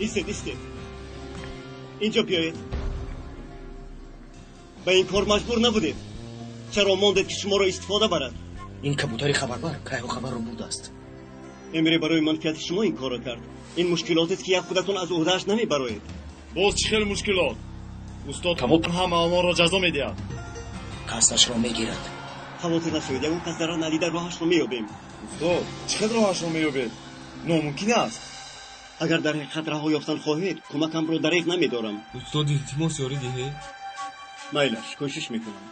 Истед, истед. Инҷо биёед. Ба ин кор маҷбур набудед. Чаро мондед ки шуморо истифода барад? Ин кабутари хабарбар кайҳо хабарро бурдааст. Эмре барои манфиати шумо ин корро кард. Ин мушкилотест ки як худатон аз уҳдааш намебароед. Боз чӣ хел мушкилот? Устод Камол ҳама онро ҷазо медиҳад. Касашро мегирад. Хавотир нашавед, ягон кас зарар надида роҳашро меёбем. Устод, чӣ хел роҳашро меёбед? Номумкин аст. Агар дар ҳақиқат раҳо ёфтан хоҳед, кӯмакамро дареғ намедорам. Устод, илтимос ёрӣ диҳед. Майлаш, кӯшиш мекунам.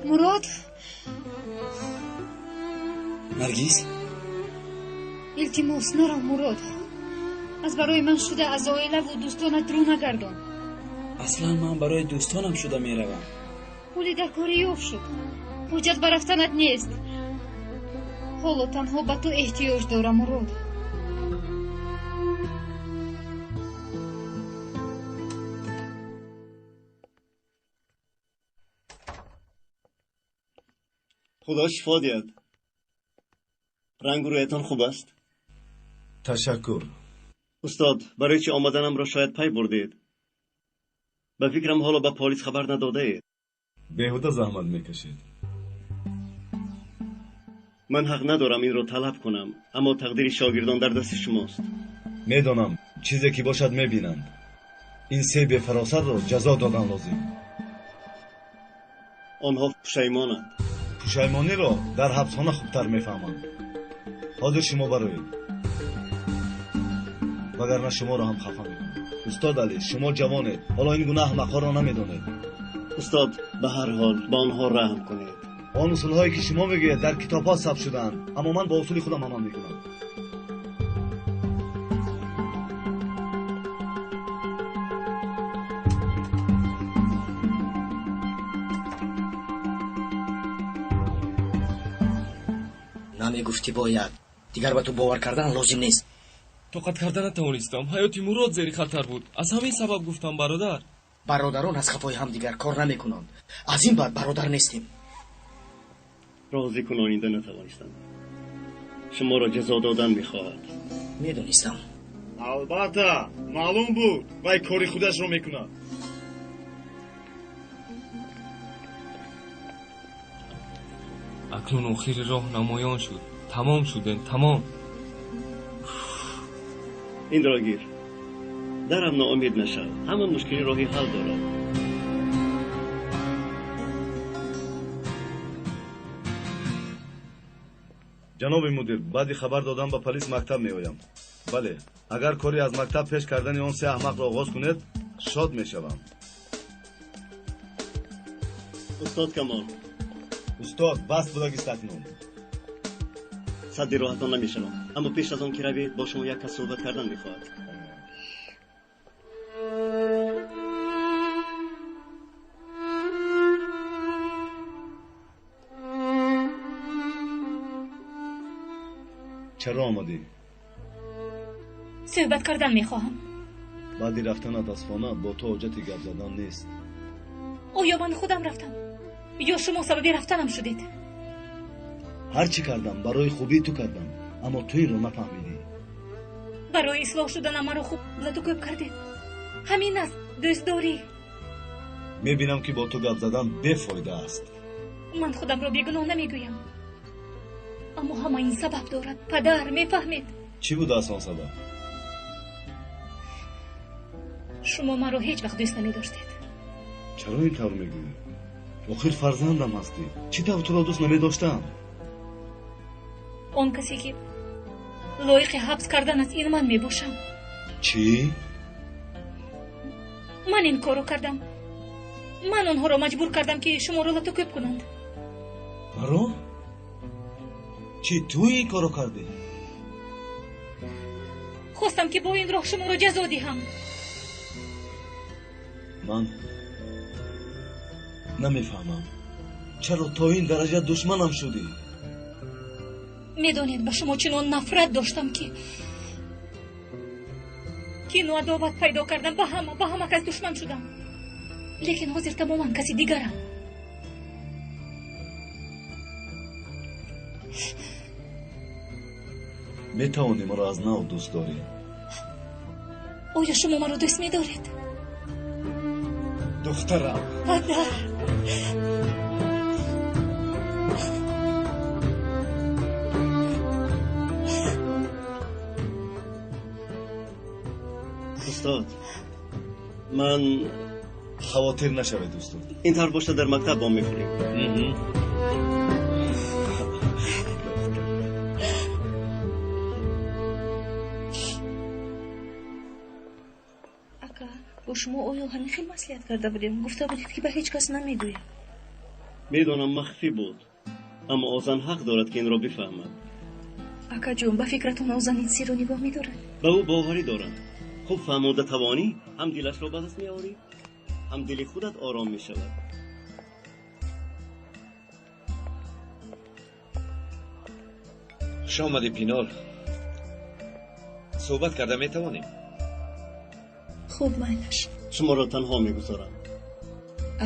Мурод? Наргиз? Илтимос, нарав, Мурод. Аз барои ман шуда аз оилаву дӯстонат рӯ нагардон. Аслан ман барои дӯстонам шуда меравам. Пули дар кори ёфт шуд. Ҳуҷҷат ба рафтанат нест. Ҳоло танҳо ба ту эҳтиёҷ дорам, Мурод. Худо шифо диҳад. Рангу рӯятон хуб аст? Ташаккур. Устод, барои чӣ омаданамро шояд пай бурдед. Ба фикрам ҳоло ба полис хабар надодаед. Беҳуда заҳмат мекашед. Ман ҳақ надорам инро талаб кунам, аммо тақдири шогирдон дар дасти шумост. Медонам, чизе ки бошад мебинанд. Ин се бефаросатро ҷазо додан лозим. Онҳо пушаймонанд. Пушаймониро дар ҳабсхона хубтар мефаҳманд. Ҳозир шумо бароед, вагарна шуморо ҳам хафа мекунам. Устод Али, шумо ҷавонед, ҳоло ин гуна аҳмақҳоро намедонед. Устод, ба ҳар ҳол ба онҳо раҳм кунед. Он усулҳое ки шумо мегӯед дар китобҳо сабт шудаанд, аммо ман бо усули худам амал мекунам. Намегуфтӣ бояд. Дигар ба ту бовар кардан лозим нест. Тоқат карда натавонистам. Ҳаёти Мурод зери хатар буд. Аз ҳамин сабаб гуфтам, бародар. Бародарон аз хафои ҳамдигар кор намекунанд. Аз ин баъд бародар нестем. Розӣ кунонида натавонистам. Шуморо ҷазо додан мехоҳад. Медонистам. Албатта, маълум буд. Вай кори худашро мекунад. Акнун охири роҳ намоён шуд. Тамом шудем, тамом. Инро гир. Дарам ноумед нашав. Ҳама мушкили роҳи ҳал дорад. Ҷаноби мудир, баъди хабар додан ба полис мактаб меоям. Бале, агар кори аз мактаб пеш кардани он се аҳмақро оғоз кунед, шод мешавам. Устод Камол. Устод, баст будагист акнун. Садди роҳатон намешавам. Аммо пеш аз он ки равед, бо шумо як кас суҳбат кардан мехоҳад. Чаро омадӣ? Суҳбат кардан мехоҳам. Баъди рафтанат аз хона бо ту ҳоҷати гап задан нест. Оё ман худам рафтам ё шумо сабаби рафтанам шудед? Ҳар чӣ кардам барои хубии ту кардам, аммо ту инро нафаҳмидӣ. Барои ислоҳ шуданам маро хуб латукӯб кардед. Ҳамин аст дӯстдорӣ. Мебинам ки бо ту гап задан бефоида аст. Ман худамро бегуноҳ намегӯям, аммо ҳама ин сабаб дорад. Падар, мефаҳмед? Чӣ будааст он сабаб? Шумо маро ҳеҷ вақт дӯст намедоштед. Чаро ин тавр мегӯӣ? Охир фарзандам ҳастӣ. Чӣ тавр туро дӯст намедоштам? Он касе ки лоиқи ҳабс кардан аст, ин ман мебошам. Чӣ? Ман ин корро кардам. Ман онҳоро маҷбур кардам ки шуморо латукӯб кунанд. Маро? Чӣ, ту ин корро кардӣ? Хостам ки бо ин роҳ шуморо ҷазо диҳам. Ман намефаҳмам, чаро то ин дараҷа душманам шудӣ? Медонед, ба шумо чунон нафрат доштам ки кину адоват пайдо кардам, ба ҳама кас душман шудам. Лекин ҳозир тамоман каси дигарам. Метавонӣ маро аз нав дӯст дорӣ? Оё шумо маро дӯст медоред? Духтарам. Падар. Устод, ман хавотир нашавед, устод. Ин тавр бошад, дар мактаб бо мехӯрем. Ака, бо шумо оё ҳамин хел маслиҳат карда будем? Гуфта будед, ки ба ҳеҷ кас намегӯям. Медонам, махфӣ буд, аммо Озан ҳақ дорад, ки инро бифаҳмад. Акаҷон, ба фикратон Озан ин сирро нигоҳ медорад? Ба ӯ боварӣ дорам. Хуб фаҳмода тавонӣ, ҳам дилашро ба даст меорӣ, ҳам дили худат ором мешавад. Хуш омадӣ, Пинор. Суҳбат карда метавонем? Хуб, майлаш. Шуморо танҳо мегузорам.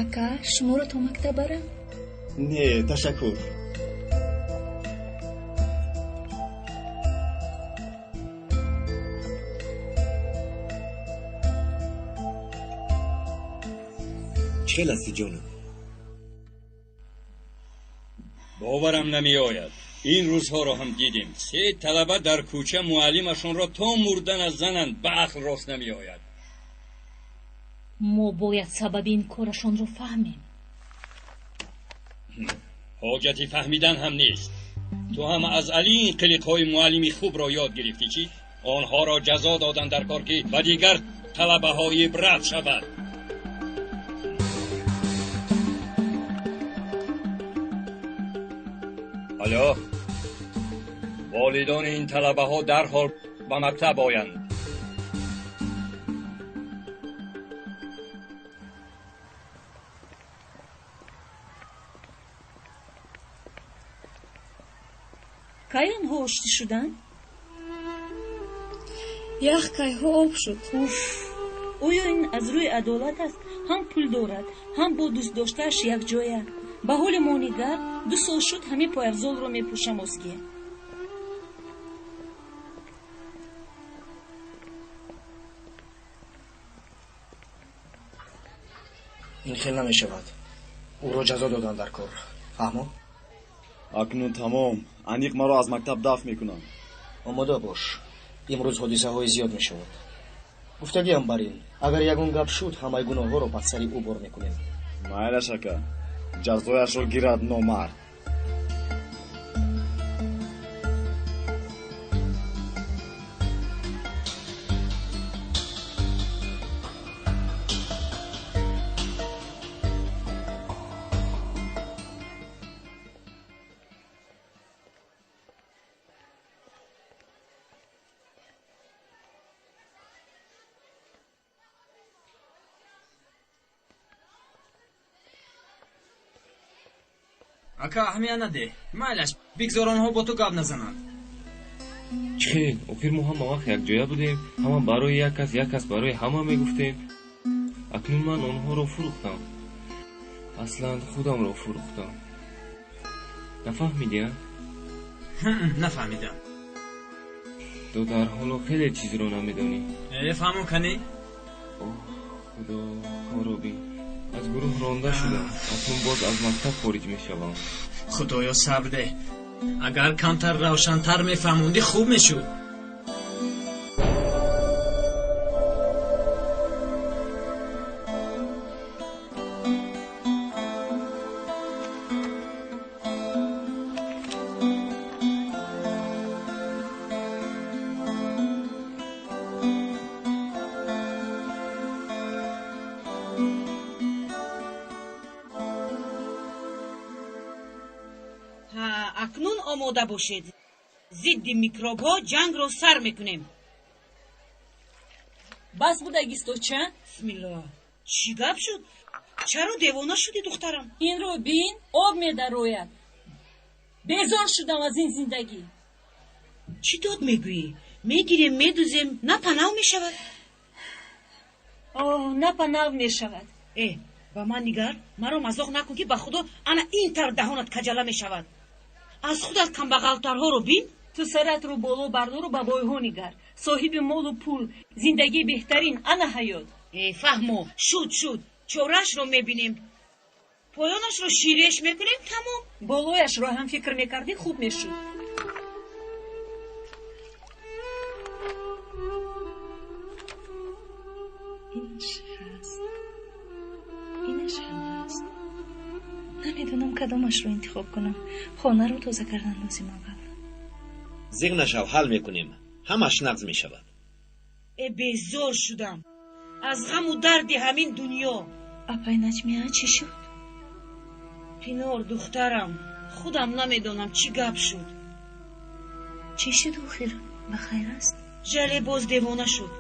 Ака, шуморо то мактаб барам? Не, ташаккур. Чӣ хел ҳастӣ, ҷонам? Боварам намеояд. Ин рӯзҳоро ҳам дидем. Се талаба дар кӯча муаллимашонро то мурдан аз зананд, ба ақл рост намеояд. Мо бояд сабаби ин корашонро фаҳмем. Ҳоҷати фаҳмидан ҳам нест. Ту ҳам аз Али ин қилиқҳои муаллими хубро ёд гирифтӣ, чӣ? Онҳоро ҷазо додан дар кор, ки ба дигар талабаҳо ибрат шавад. Алло, волидони ин талабаҳо дарҳол ба мактаб оянд. Кай онҳо оштӣ шуданд? Ях кайҳо об шуд. Уф, оё ин аз рӯи адолат аст? Ҳам пул дорад, ҳам бо дӯстдоштааш якҷоя. Ба ҳоли мо нигар, 2 сол шуд ҳамин пойафзолро мепӯшам озгия. Ин хел намешавад. Ӯро ҷазо додан дар кор. Фаҳмо? Акнун тамом. Аниқ маро аз мактаб дафт мекунанд. Омода бош. Имрӯз ҳодисаҳои зиёд мешавад. Гуфтагиам бар ин, агар ягон гап шуд, ҳамаи гуноҳҳоро ба сари ӯ бор мекунем. Майлаш, ака. Ҷазояшро гирад номард. Ака, аҳамият надеҳ. Майлаш, бигзор онҳо бо ту гап назананд. Чӣ хел? Охир мо ҳама вақт якҷоя будем, ҳама барои як кас, як кас барои ҳама мегуфтем. Акнун ман онҳоро фурӯхтам. Аслан худамро фурӯхтам. Нафаҳмидӣ, а? Нафаҳмидам. Ту дар ҳоло хеле чизро намедонӣ. Э, фаҳмон канӣ? Оҳ, худо, хоробӣ. Аз гурӯҳ ронда шудам. Акнун боз аз мактаб хориҷ мешавам. Худоё, сабр деҳ. Агар камтар равшантар мефаҳмондӣ, хуб мешуд. Акнун омода бошед. Зидди микробҳо ҷангро сар мекунем. Бас будагисточа? Бисмилло. Чӣ гап шуд? Чаро девона шудӣ, духтарам? Инро бин, об медарояд. Безор шудам аз ин зиндагӣ. Чӣ дод мегӯӣ? Мегирем, медузем, на панав мешавад. Оҳ, на панав мешавад. Э, ба ман нигар, маро мазоқ накун, ки ба худо ана ин тавр даҳонат каҷала мешавад. Аз худат камбағалтарҳоро бин. Ту саратро боло бардору ба бойҳо нигар. Соҳиби молу пул, зиндагии беҳтарин, ана ҳаёт. Э, фаҳмо, шуд, шуд. Чораашро мебинем. Поёнашро ширеш мекунем, тамом. Болояшро ҳам фикр мекардӣ, хуб мешуд. Инаш ҳаст, инаш ҳам ҳаст. Намедонам кадомашро интихоб кунам. Хонаро тоза кардан лозим аввал. Зиғ нашав, ҳал мекунем. Ҳамаш нағз мешавад. Э, безор шудам аз ғаму дарди ҳамин дунё. Апай Наҷмия, чӣ шуд? Пинор, духтарам, худам намедонам чӣ гап шуд. Чӣ шуд охир? Ба хайр аст? Жале боз девона шуд.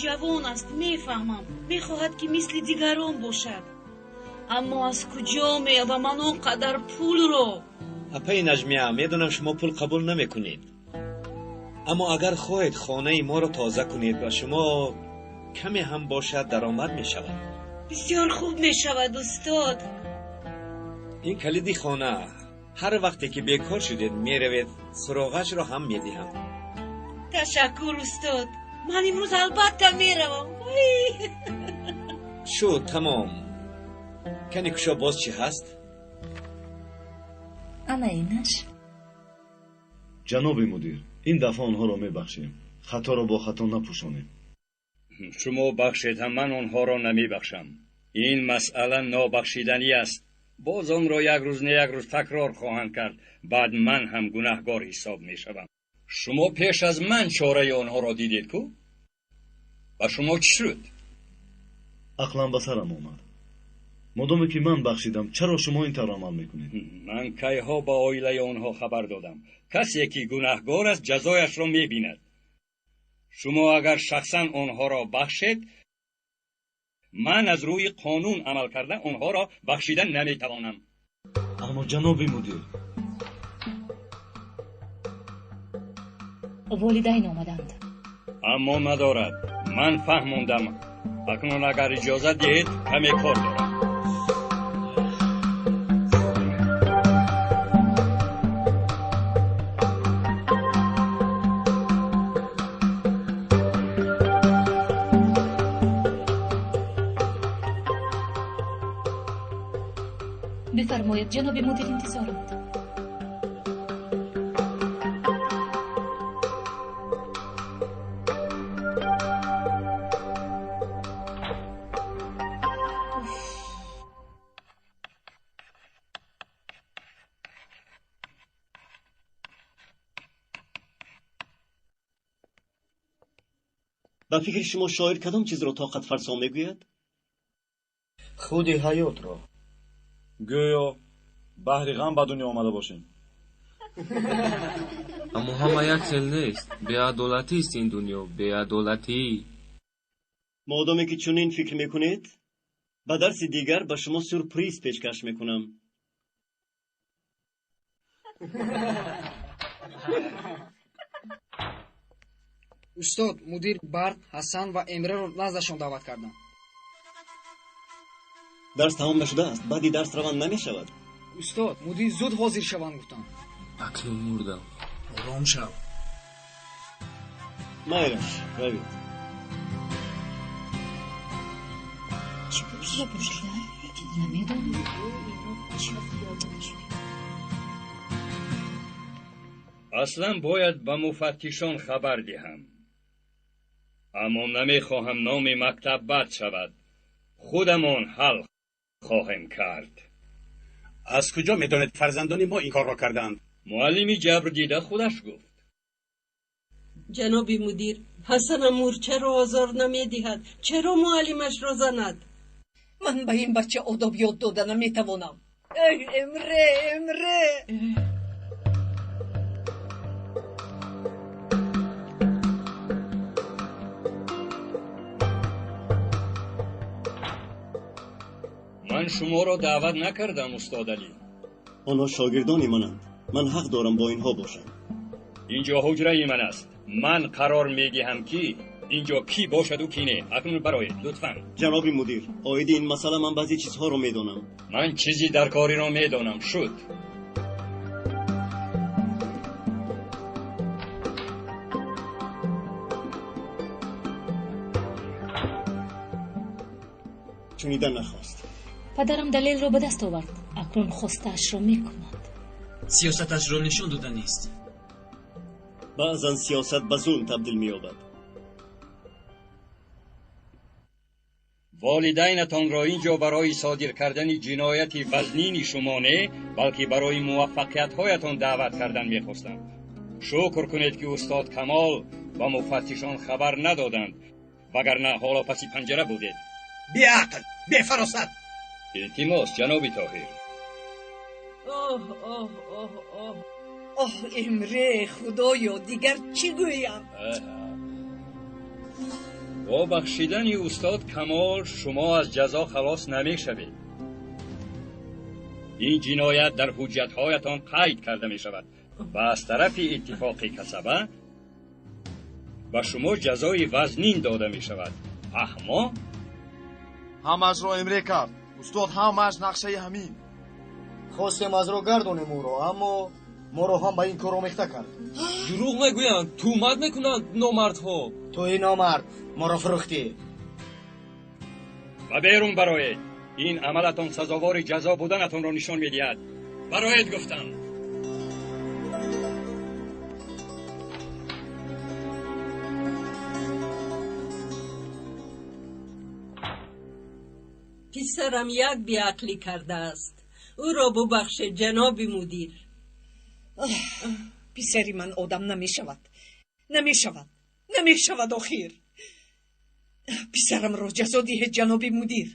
Ҷавон аст, мефаҳмам. Мехоҳад, ки мисли дигарон бошад. Аммо аз куҷо меёбам ман он қадар пулро? Апаи Наҷмия, медонам шумо пул қабул намекунед. Аммо агар хоҳед хонаи моро тоза кунед, ба шумо каме ҳам бошад даромад мешавад. Бисёр хуб мешавад, устод. Ин калиди хона. Ҳар вақте ки бекор шудед, меравед, суроғашро ҳам медиҳам. Ташаккур, устод. Ман имрӯз албатта меравам. Шуд, тамом. Кани кушо, боз чӣ ҳаст? Ана инаш. Ҷаноби мудир, ин дафъа онҳоро мебахшем. Хаторо бо хато напӯшонем. Шумо бахшед ҳам, ман онҳоро намебахшам. Ин масъала нобахшиданӣ аст. Боз онро як рӯз не як рӯз такрор хоҳанд кард. Баъд ман ҳам гунаҳгор ҳисоб мешавам. Шумо пеш аз ман чораи онҳоро дидед ку? Ба шумо чӣ шуд? Ақлам ба сарам омад. Модоме ки ман бахшидам, чаро шумо ин тавр амал мекунед? Ман кайҳо ба оилаи онҳо хабар додам. Касе ки гунаҳгор аст, ҷазояшро мебинад. Шумо агар шахсан онҳоро бахшед, ман аз рӯи қонун амал карда онҳоро бахшида наметавонам. Аммо ҷаноби мудир, волидайн омаданд. Аммо надорад. Ман фаҳмондам. Акнун агар иҷозат диҳед, каме кор дорам. Бифармоед, ҷаноби мудир интизоранд. Ба фикри шумо шоир кадом чизро тоқатфарсо мегӯяд? Худи ҳаётро. Гӯё баҳри ғам ба дунё омада бошем. Аммо ҳама як хел нест. Беадолатист ин дунё, беадолатӣ. Модоме ки чунин фикр мекунед, ба дарси дигар ба шумо сюрприз пешкаш мекунам. Устод, мудир Барқ, Ҳасан ва Эмреро наздашон даъват карданд. Дарс тамом нашудааст. Баъди дарс раванд намешавад. Устод, мудир зуд ҳозир шаванд гуфтанд. Акнун мурдам. Ором шав. Майлаш, равед. Чӣ гап шуда бошад? Намедонам. Аслан бояд ба муфаттишон хабар диҳам. Аммо намехоҳам номи мактаб бад шавад. Худамон ҳал хоҳем кард. Аз куҷо медонед фарзандони мо ин корро кардаанд? Муаллими ҷабр дида худаш гуфт. Ҷаноби мудир, Ҳасан Амур чаро озор намедиҳад? Чаро муаллимашро занад? Ман ба ин бача одоб ёд дода наметавонам. Эй, Эмре, Эмре! Ман шуморо даъват накардам, устод Алӣ. Онҳо шогирдони мананд. Ман ҳақ дорам бо инҳо бошам. Инҷо ҳуҷраи ман аст. Ман қарор медиҳам, ки инҷо кӣ бошаду кӣ не. Акнун бароед, лутфан. Ҷаноби мудир, оиди ин масъала ман баъзе чизҳоро медонам. Ман чизи даркориро медонам. Шуд. Шунидан нахост. Падарам далелро ба даст овард, акнун хостаашро мекунад. Сиёсаташро нишон доданист. Баъзан сиёсат ба зулм табдил меёбад. Волидайнатонро ин ҷо барои содир кардани ҷинояти вазнини шумо не, балки барои муваффақиятҳоятон даъват кардан мехостам. Шукр кунед, ки устод Камол ба муфаттишон хабар надоданд, вагарна ҳоло паси панҷара будед. Беақл, бефаросат! Илтимос, ҷаноби Тоҳир. Оҳ, оҳ, оҳ, оҳ, оҳ, Эмре, худоё, дигар чӣ гӯям? Бо бахшидани устод Камол шумо аз ҷазо халос намешавед. Ин ҷиноят дар ҳуҷҷатҳоятон қайд карда мешавад ва аз тарафи иттифоқи касаба ба шумо ҷазои вазнин дода мешавад. Фаҳмо? Ҳамаашро Эмре кард, устод, ҳамааш нақшаи ҳамин. Хостем аз роҳ гардонем ӯро, аммо моро ҳам ба ин кор омехта кард. Дурӯғ мегӯянд, тӯҳмат мекунанд номардҳо. Туи номард, моро фурӯхтӣ. Ба берун бароед. Ин амалатон сазовори ҷазо буданатонро нишон медиҳад. Бароед, гуфтам. Писарам як беақлӣ кардааст. Ӯро бубахшед, ҷаноби мудир. Писари ман одам намешавад, намешавад, намешавад. Охир писарамро ҷазо диҳед, ҷаноби мудир.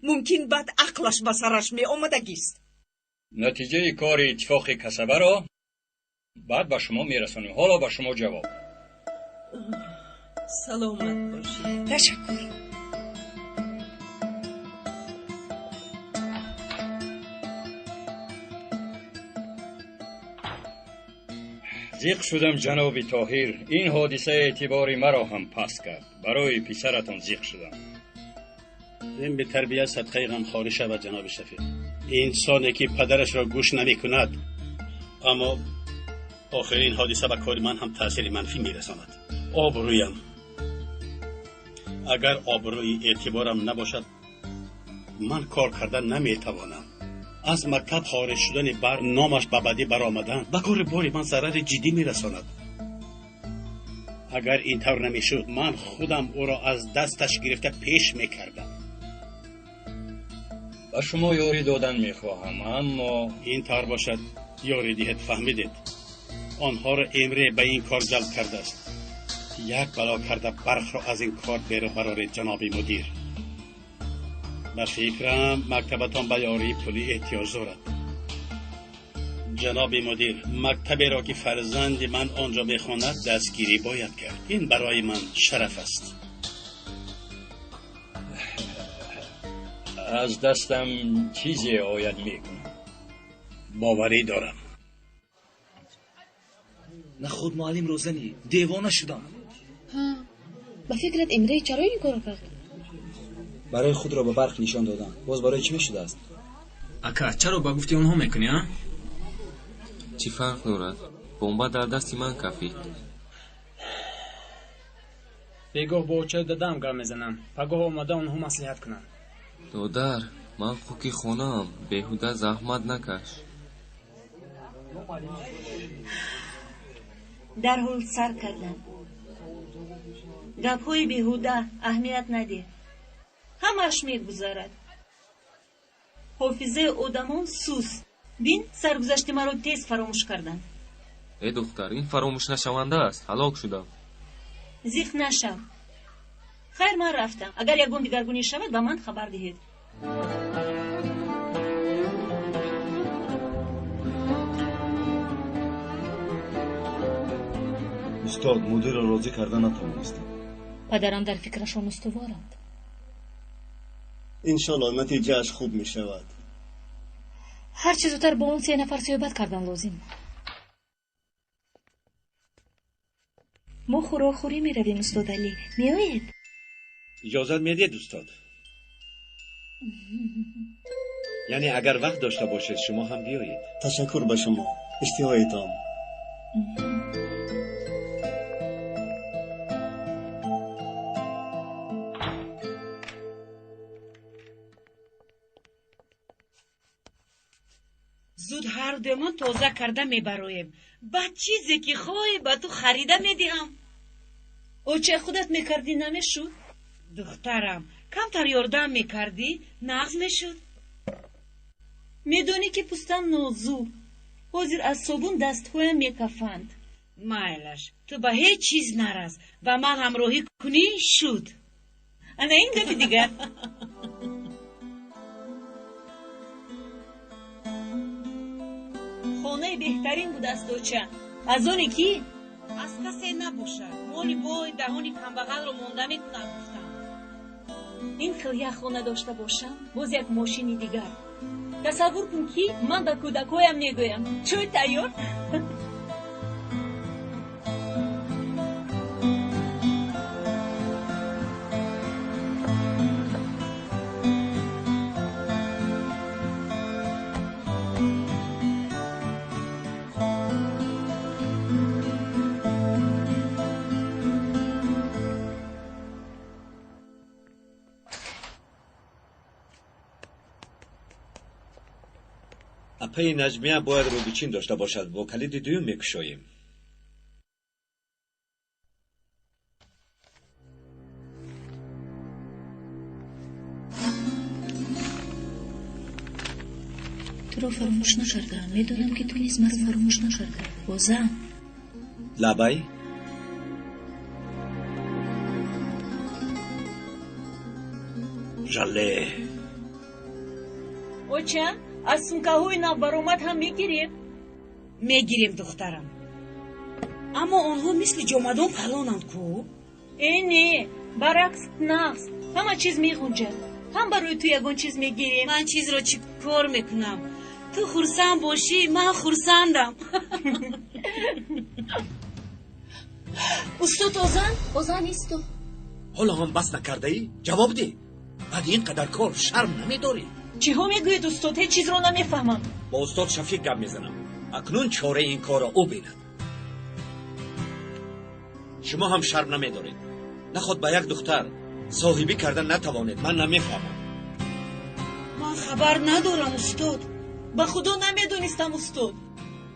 Мумкин баъд ақлаш ба сараш меомадагист. Натиҷаи кори иттифоқи касабаро баъд ба шумо мерасонем. Ҳоло ба шумо ҷавоб. Саломат бошед. Ташаккур. Зиқ шудам, ҷаноби Тоҳир. Ин ҳодиса эътибори маро ҳам паст кард. Барои писаратон зиқ шудам. Ин бетарбия садқаи ғамхорӣ шавад, ҷаноби Шафиқ. Инсоне ки падарашро гӯш намекунад. Аммо охир ин ҳодиса ба кори ман ҳам таъсири манфӣ мерасонад. Обрӯям, агар обрӯи эътиборам набошад, ман кор кардан наметавонам. Аз мактаб хориҷ шудани бар номаш ба бадӣ баромадан ба кори бори ман зарари ҷиддӣ мерасонад. Агар ин тавр намешуд, ман худам ӯро аз дасташ гирифта пеш мекардам. Ба шумо ёрӣ додан мехоҳам, аммо ин тавр бошад, ёрӣ диҳед, фаҳмидед? Онҳоро Эмре ба ин кор ҷалб кардааст. Як бало карда барқро аз ин кор берун бароред, ҷаноби мудир. Ба фикрам, мактабатон ба ёрии пулӣ эҳтиёҷ дорад. Ҷаноби мудир, мактаберо ки фарзанди ман он ҷо мехонад, дастгирӣ бояд кард. Ин барои ман шараф аст. Аз дастам чизе ояд, мекунам. Боварӣ дорам. Нахуд муаллимро занӣ, девона шудам. Ба фикрат, Эмре чаро ин корро кард? Барои худро ба барқ нишон додан. Боз барои чӣ мешудааст? Ака, чаро ба гуфти онҳо мекунӣ, а? Чӣ фарқ дорад? Бомба дар дасти ман кафид. Бегоҳ бо очаю дадаам гап мезанам. Пагоҳ омада онҳо маслиҳат кунанд. Додар, ман хуки хонаам, беҳуда заҳмат накаш. Дарҳол сар кардам. Гапҳои беҳуда аҳамият надиҳ, ҳамааш мегузарад. Ҳофизаи одамон суст. Бин, саргузашти маро тез фаромӯш карданд. Э духтар, ин фаромӯшнашаванда аст. Ҳалок шудам. Зиқ нашав. Хайр, ман рафтам. Агар ягон дигаргунӣ шавад, ба ман хабар диҳед. Устод, мудирро розӣ карда натавонистем. Падарам дар фикрашон устуворанд. Иншолло, натиҷааш хуб мешавад. Ҳарчи зудтар бо он се нафар суҳбат кардан лозим. Мо хӯрокхӯрӣ меравем, устод Алӣ, меоед? Иҷозат медиҳед, устод? Яъне агар вақт дошта бошед, шумо ҳам биёед. Ташаккур ба шумо, иштиҳоятон. Ҳардуямон тоза карда мебароем. Ба чизе ки хоҳӣ, ба ту харида медиҳам. Оча, худат мекардӣ, намешуд? Духтарам, камтар ёрдам мекардӣ, нағз мешуд. Медонӣ, ки пӯстам нозук, ҳозир аз собун дастҳоям мекафанд. Майлаш, ту ба ҳеҷ чиз нарас, ба ман ҳамроҳӣ кунӣ, шуд. Ана ин гапи дигар. Хонаи беҳтарин будааст, оча. Аз оне ки? Аз касе набошад. Моли бой даҳони камбағалро монда мекунад, гуфтам. Ин хел як хона дошта бошам, боз як мошини дигар. Тасаввур кун, ки ман ба кӯдакҳоям мегӯям: чой тайёр. Апаи Наҷмия бояд рӯбичин дошта бошад, бо калиди дуюм мекушоем. Туро фаромӯш накардаам. Медонам, ки ту низ маро фаромӯш накардаӣ. Бозам. Лабай. Жале. Оча, аз сумкаҳои навбаромад ҳам мегирем? Мегирем, духтарам, аммо онҳо мисли ҷомадон калонанд ку. Э, не, баръакс, нағз, ҳама чиз меғунҷад. Ҳам барои ту ягон чиз мегирем. Ман чизро чӣ кор мекунам? Ту хурсанд бошӣ, ман хурсандам. Устод Озан, Озан, исто. Ҳоло ҳам бас накардаӣ? Ҷавоб деҳ. Баъди ин қадар кор шарм намедорӣ? Чиҳо мегӯед, устод? Ҳеҷ чизро намефаҳмам. Бо устод Шафиқ гап мезанам. Акнун чораи ин корро ӯ бинад. Шумо ҳам шарм намедоред. Наход ба як духтар соҳибӣ карда натавонед. Ман намефаҳмам. Ман хабар надорам, устод. Ба худо, намедонистам, устод.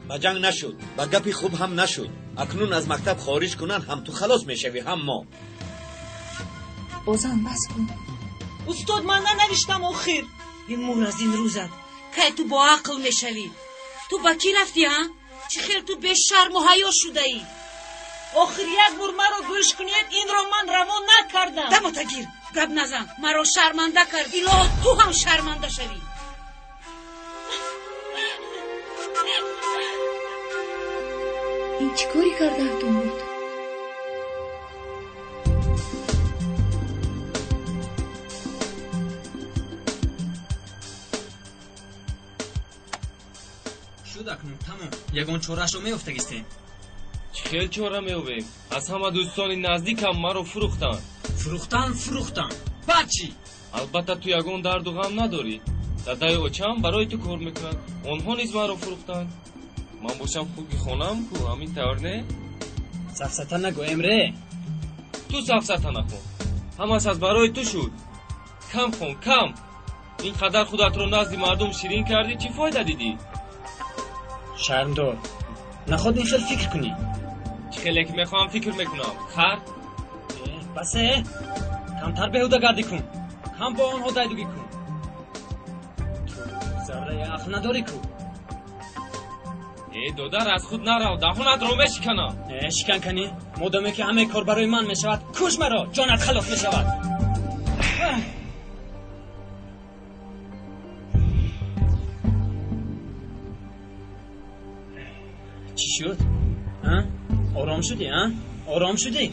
Ба ҷанг нашуд, ба гапи хуб ҳам нашуд. Акнун аз мактаб хориҷ кунанд, ҳам ту халос мешавӣ, ҳам мо. Озан, бас кун. Устод, ман нанавиштам охир. Бимур аз ин рӯзат. Кай ту боақл мешавӣ? Ту ба кӣ рафтӣ, а? Чӣ хел ту бешарму ҳаё шудаӣ? Охир як бор маро гӯш кунед, инро ман равон накардам. Дамота гир, гап назан. Маро шарманда кард. Илоҳо, ту ҳам шарманда шавӣ. Ин чӣ корӣ кардаатон буд? Шуд акнун тамом. Ягон чораашро меёфтагистем. Чӣ хел чора меёбем? Аз ҳама дӯстони наздикам маро фурӯхтанд. Фурӯхтан, фурӯхтан, баъд чӣ? Албатта, ту ягон дарду ғам надорӣ. Дадаю очаам барои ту кор мекунанд, онҳо низ маро фурӯхтанд. Ман бошам, хуги хонаам ку, ҳамин тавр не? Сафсата нагӯ, Эмре. Ту сафсата нахон. Ҳамаш аз барои ту шуд. Кам хон, кам. Ин қадар худатро назди мардум ширин кардӣ, чӣ фоида дидӣ? Шармдор, наход ин хел фикр кунӣ. Чӣ хеле ки мехоҳам фикр мекунам, хар. Басе, камтар беҳудагардӣ кун, кам бо онҳо дайдугӣ кун. Ту зарраи ақл надорӣ ку. Э, додар, аз худ нарав, даҳонатро мешиканам. Э, шикан канӣ. Модоме ки ҳамаи кор барои ман мешавад, куш маро, ҷонат халос мешавад. Чӣ шуд, ором шудӣ? А, ором шудӣ?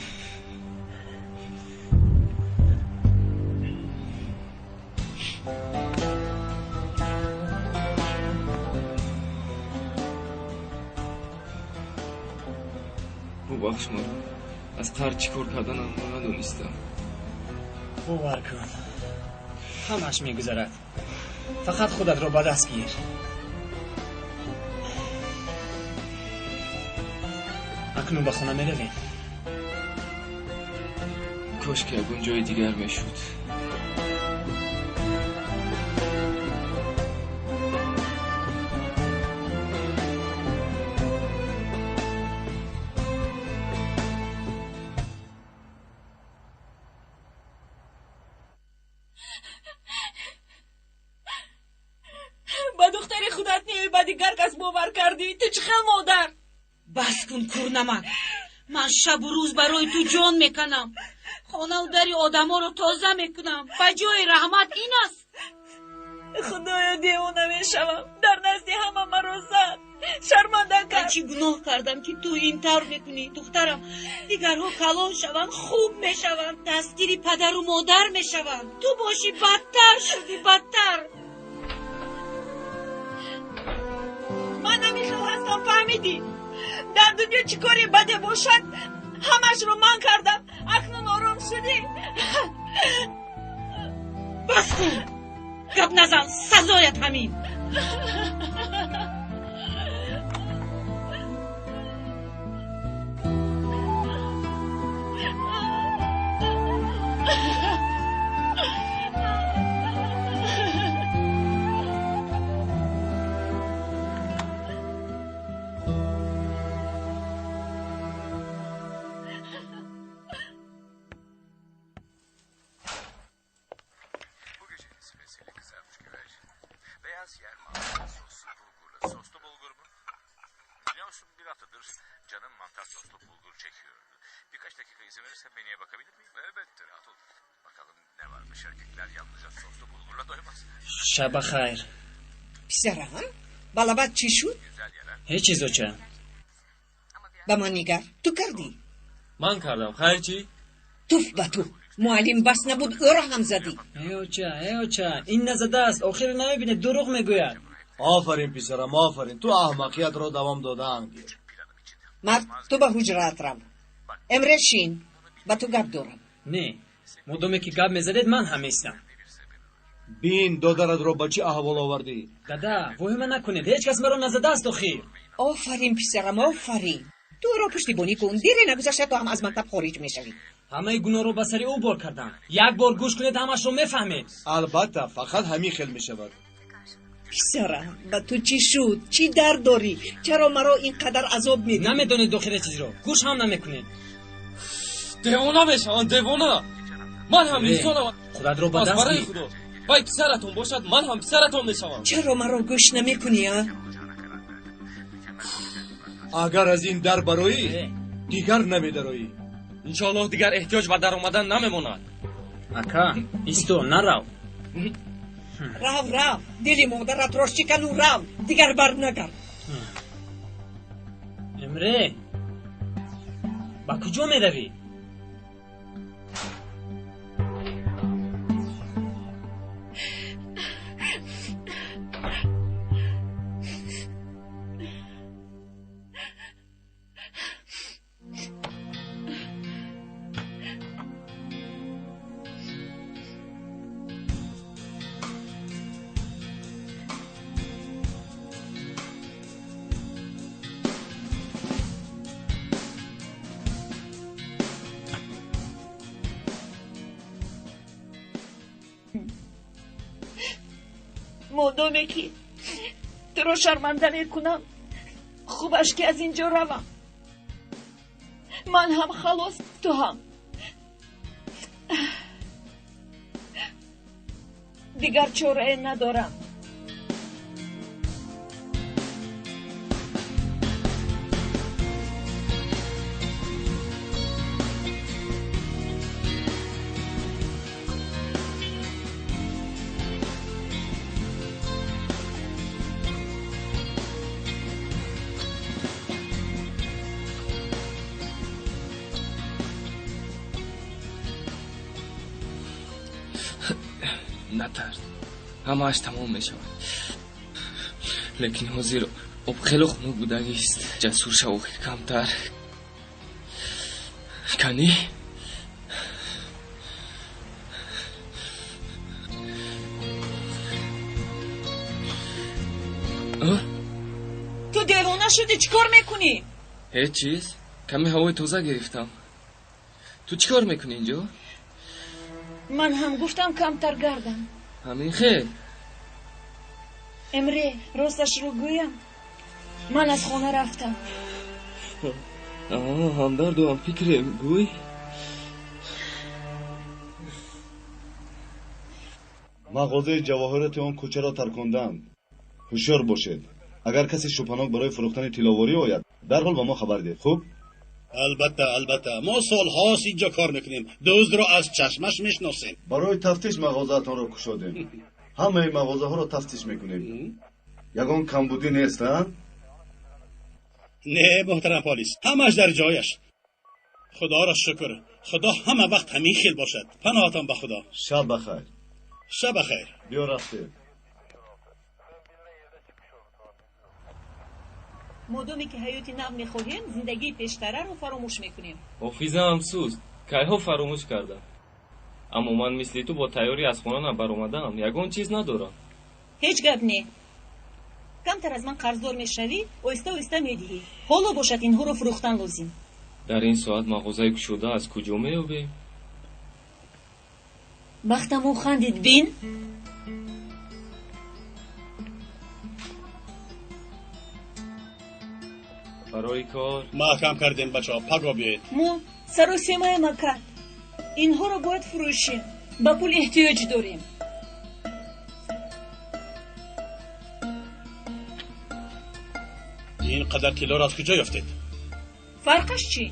Бубахш маро, аз қаҳр чӣ кор карданамро надонистам. Бовар кун, ҳамаш мегузарад. Фақат худатро ба даст гир. Акнун ба хона меравем. Кош ки ягон ҷои дигар мешуд. Духтари худат не, ба дигар кас бовар кардӣ. Ту чӣ хел модар? Бас кун, курнамак. Ман шабу рӯз барои ту ҷон меканам. Хонаву дари одаморо тоза мекунам. Ба ҷои раҳмат ин аст. Худоё, девона мешавам. Дар назди ҳама маро зад, шарманда Ман кард. Чӣ гуноҳ кардам, ки ту ин тавр мекунӣ, духтарам? Дигарҳо калон шаванд, хуб мешаванд, дастгири падару модар мешаванд. Ту бошӣ, бадтар шудӣ, бадтар. Ман ҳамин хел ҳастам, фаҳмидӣ? Дар дунё чӣ кори баде бошад, ҳамашро ман кардам. Акнун ором шудӣ? Бас кун, гап назан, сазоят ҳамин. Bu gecenin spesiyeli kızarmış güvercin. Beyaz yer mantar soslu bulgurla. Soslu bulgur mu? Biliyor musun, bir haftadır canım mantar soslu bulgur çekiyordu. Birkaç dakika izin verirsen menüye bakabilir miyim? Elbette, rahat ol. Bakalım ne varmış, erkekler yalnızca soslu bulgurla doymaz. Шаб бахайр. Писарам, ба лабат чӣ шуд? Ҳеҷ чиз, оча. Ба ман нигар, ту кардӣ? Ман кардам, хайр чӣ? Туф ба ту! Муаллим бас набуд, ӯро ҳам задӣ. Э оча, э оча, ин назадааст. Охир намебинед, дурӯғ мегӯяд. Офарин, писарам, офарин. Ту аҳмақиятро давом додаан гир. Мард, ту ба ҳуҷраат рав. Эмре, шин, ба ту гап дорам. Не, модоме ки гап мезадед, ман ҳам местам. Бин, додаратро ба чӣ аҳвол овардӣ. Дада, воҳима накунед, ҳеҷ кас маро назадааст охир. Офарин, писарам, офарин. Ту ӯро пуштибонӣ кун. Дере нагузашта ту ҳам аз мактаб хориҷ мешавӣ. Ҳамаи гуноҳро ба сари ӯ бор кардам. Як бор гӯш кунед, ҳамашро мефаҳмед. Албатта, фақат ҳамин хел мешавад. Писарам, ба ту чӣ шуд? Чӣ дард дорӣ? Чаро маро ин қадар азоб медиҳӣ? Намедонед дохила чизро, гӯш ҳам намекунед. Девона мешавам, девона. Ман ҳам инсонам. Худатро ба Аз даст барои гир. Худо, вай писаратон бошад, ман ҳам писаратон мешавам. Чаро маро гӯш намекунӣ, а? Агар аз ин дар бароӣ, дигар намедароӣ. Иншоаллоҳ, дигар эҳтиёҷ ба даромадан намемонад. Ака, исто, нарав. Рав, рав, дили модаратро шикану рав, дигар бар нагард. Эмре, ба куҷо меравӣ? Модоме ки туро шарманда мекунам, хубаш ки аз ин ҷо равам. Ман ҳам халос, ту ҳам. Дигар чорае надорам. Натарс, ҳамааш тамом мешавад. Лекин ҳозир об хело хунук будагист. Ҷасур шав, охир камтар канӣ. Ту девона шудӣ? Чӣ кор мекунӣ? Ҳеҷ чиз, каме ҳавои тоза гирифтам. Ту чӣ кор мекунӣ инҷо? Ман ҳам гуфтам, камтар гардам. Ҳамин хел. Эмре, росташро гӯям, ман аз хона рафтам. Ҳамдарду ҳамфикрем, гӯй. Мағозаи ҷавоҳироти он кӯчаро таркондаанд. Ҳушёр бошед. Агар касе шубҳанок барои фурӯхтани тилловорӣ ояд, дарҳол ба мо хабар диҳед. Хуб? Албатта, албатта. Мо солҳост инҷо кор мекунем. Дуздро аз чашмаш мешиносем. Барои тафтиш мағозаатонро кушодем. Ҳамаи мағозаҳоро тафтиш мекунем. Ягон камбудӣ нест, а? Не, муҳтарам полис, ҳамааш дар ҷояш. Худоро шукр. Худо ҳама вақт ҳамин хел бошад. Паноҳатон ба Худо. Шаб бахайр. Шаб бахайр. Биё рафтем. Модоме ки ҳаёти нав мехоҳем, зиндагии пештараро фаромӯш мекунем. Ҳофизаам суст, кайҳо фаромӯш кардам. Аммо ман мисли ту бо тайёрӣ аз хона набаромадаам, ягон чиз надорам. Ҳеҷ гап не. Камтар аз ман қарздор мешавӣ, оҳиста оҳиста медиҳӣ. Ҳоло бошад инҳоро фурӯхтан лозим. Дар ин соат мағозаи кушода аз куҷо меёбем? Бахтаму хандид, бин. Барои кор маҳкам кардем, бачаҳо, паго биёед. Мо саросемаем, ака. Инҳоро бояд фурӯшем. Ба пул эҳтиёҷ дорем. Ин қадар тиллоро аз куҷо ёфтед? Фарқаш чӣ?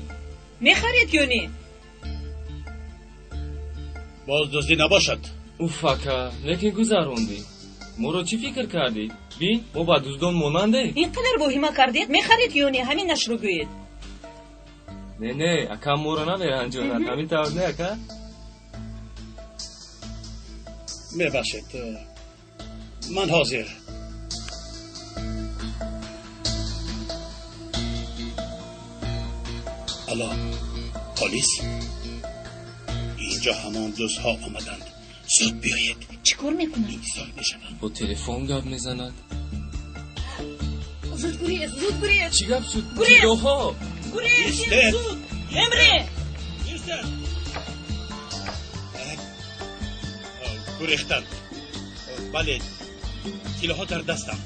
Мехаред ё не? Боз дуздӣ набошад. Уф, ака, лекин гузарондӣ. Моро чӣ фикр кардӣ? Бин, мо ба дуздон монандем. Ин қадар воҳима кардед, мехаред ё не? Ҳамин нашро гӯед. Не, не, ака моро намеранҷонад. Ҳамин тавр не, ака? Мебахшед, ман ҳозир. Алло, полис? Инҷо ҳамон дуздҳо омаданд. Зуд биёед. Чӣ кор мекунад? Интизор мешавам. Бо телефон гап мезанад. Зуд гурез, зуд гурез. Чӣ гап шуд? Гурез! Тиллоҳо! Гурез, Истед! зуд! Эмре! Истед! Гурехтанд. Бале, тиллоҳо дар дастам.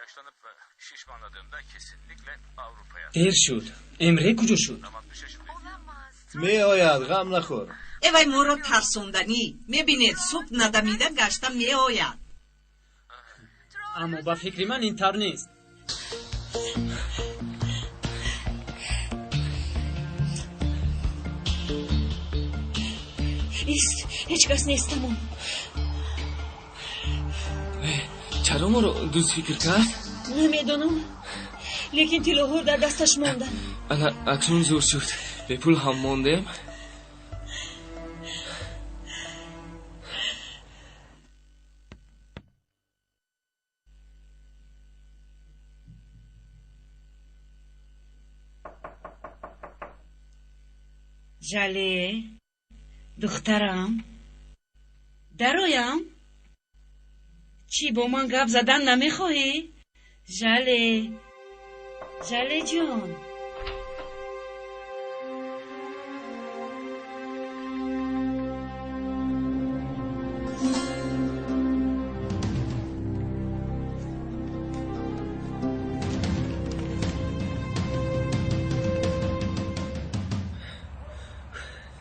Yaşlanıp şişmanladığımda kesinlikle Avrupa'ya. Дер шуд. Эмре куҷо шуд? Меояд, ғам нахӯр. Эвай моро тарсонданӣ. Мебинед, субҳ надамида гашта меояд. Аммо ба фикри ман ин тавр нест. Ист, ҳеҷ кас нест, тамом. Чаро моро дузд фикр кард? Намедонам, лекин тиллоҳо дар дасташ монданд. Ана акнун зур шуд. Бепул ҳам мондем. Жале, духтарам, дароям? Чӣ, бо ман гап задан намехоҳӣ? Жале, Жале ҷон.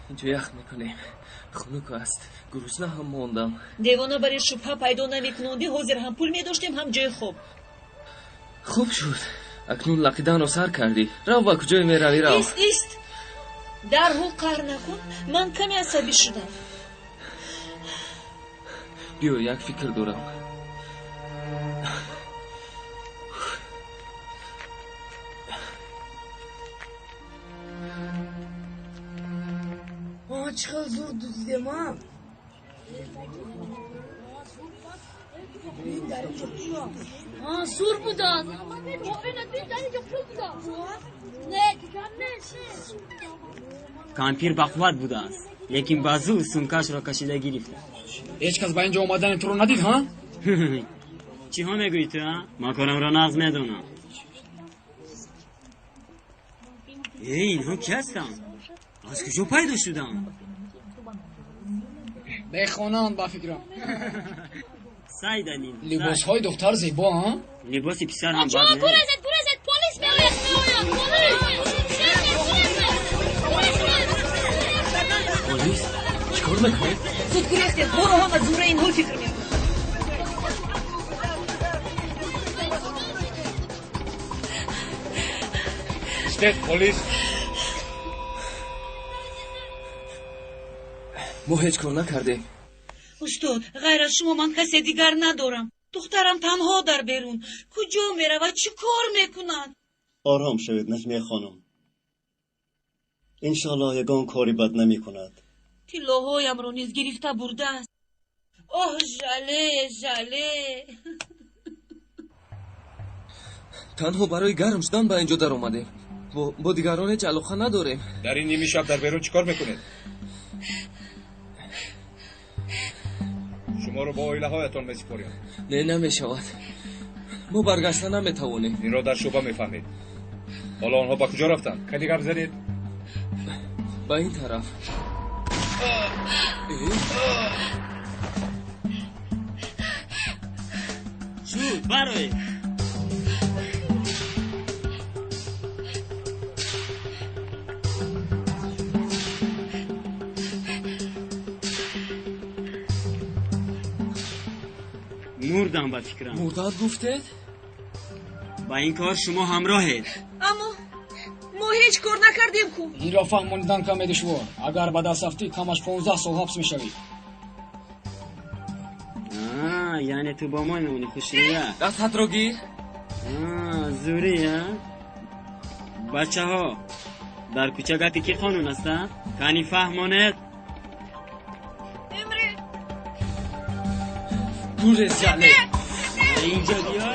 Инҷо ях мекунем. Хунук аст. Гурусна ҳам мондам. Девона барои шубҳа пайдо намекунонди, ҳозир ҳам пул медоштем, ҳам ҷои хоб. Хуб шуд. Акнун лақиданро сар кардӣ. Рав, ба куҷое меравӣ, рав. Ист, ист. Дарҳол қаҳр накун. Ман каме асабӣ шудам. Биё, як фикр дорам. Чӣ хел зур дуздидем, а? Зур буданд. Кампир бақувват будааст, лекин ба зур сумкашро кашида гирифта. Ҳеҷ кас ба ин ҷо омадани туро надид, ҳа? Чиҳо мегӯӣ ту, а? Ман корамро нағз медонам. Э, инҳо ки ҳастанд? Аз куҷо пайдо шуданд? Бехонанд, ба фикрам. Сайданин. Либосҳои духтар зебо, а? Либоси писар ҳам бад не. Гурезед, гурезед, полис меояд, меояд, полис! Полис? Чӣ кор мекунед? Зуд гурехтед, моро ҳам аз зумраи инҳо фикр мекунанд. Хезед, полис! Мо ҳеҷ кор накардем. Устод, ғайр аз шумо ман касе дигар надорам. Духтарам танҳо дар берун. Куҷо меравад? Чӣ кор мекунад? Ором шавед, Наҷмия хонум. Иншоаллоҳ ягон кори бад намекунад. Тиллоҳоямро низ гирифта бурдааст. Оҳ, Жале, Жале. Танҳо барои гарм шудан ба инҷо даромадем. Бо дигарон ҳеҷ алоқа надорем. Дар ин ними шаб дар берун чӣ кор мекунед? Шуморо бо оилаҳоятон месупорем. Не, намешавад. Мо баргашта наметавонем. Инро дар шӯъба мефаҳмед. Ҳоло онҳо ба куҷо рафтанд? Кани гап занед? Ба ин тараф. Шуд, бароед. Мурдам ба фикрам. Мурдат гуфтед? Ба ин кор шумо ҳамроҳед. Аммо мо ҳеҷ кор накардем ку. Инро фаҳмонидан каме душвор. Агар ба даст афтӣ, камаш 15 сол ҳабс мешавӣ. Яъне ту бо мо мемонӣ, хушрӯя? Дастатро гир. Зӯрӣ, а? Бачаҳо, дар кӯча гапи кӣ қонун аст, а? Кани фаҳмонед? Эмре! Гурез, Жале! Инҷо биё.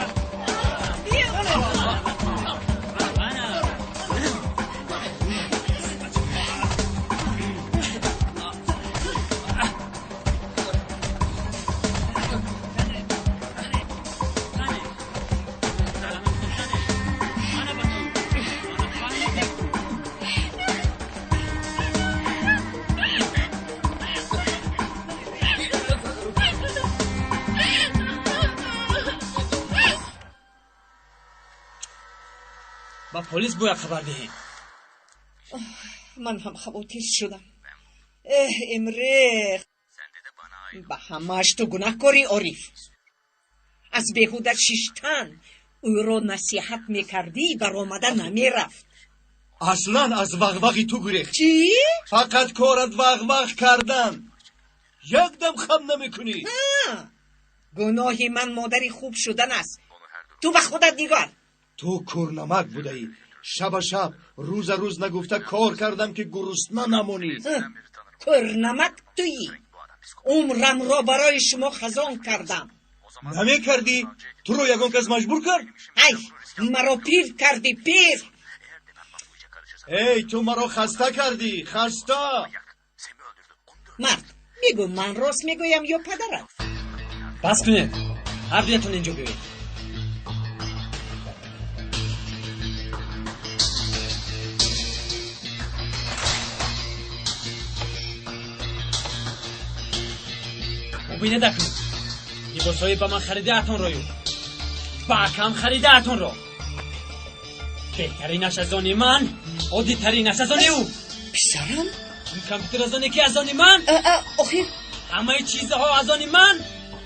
Ба полис бояд хабар диҳем. Ман ҳам хавотир шудам. Эҳ, Эмре, ба ҳамааш ту гунаҳкорӣ, Ориф. Аз беҳуда шиштан ӯро насиҳат мекардӣ, баромада намерафт. Аслан аз вағвағи ту гурехт. Чӣ? Фақат корат вағвағ кардан. Якдам хам намекунӣ. Гуноҳи ман модари хуб шудан аст. Ту ба худат нигор. Ту кӯрнамак будаӣ. Шаба шаб, рӯза рӯз нагуфта кор кардам, ки гурусна намонӣ. Кӯрнамак туӣ. Умрамро барои шумо хазон кардам. Намекардӣ? Туро ягон кас маҷбур кард? Ай, маро пир кардӣ, пир. Эй, ту маро хаста кардӣ, хаста. Мард, бигӯ, ман рост мегӯям ё падарат? Бас кунед, ҳар дуятон инҷо биёед. Бубинед акнун, либосҳои ба ман харидаатонро ю ба акам харидаатонро. Беҳтаринаш аз они ман, оддитаринаш аз они ӯ. Писарам? Ин компютер аз оне ки аз они ман? Охир ҳамаи чизҳо аз они ман.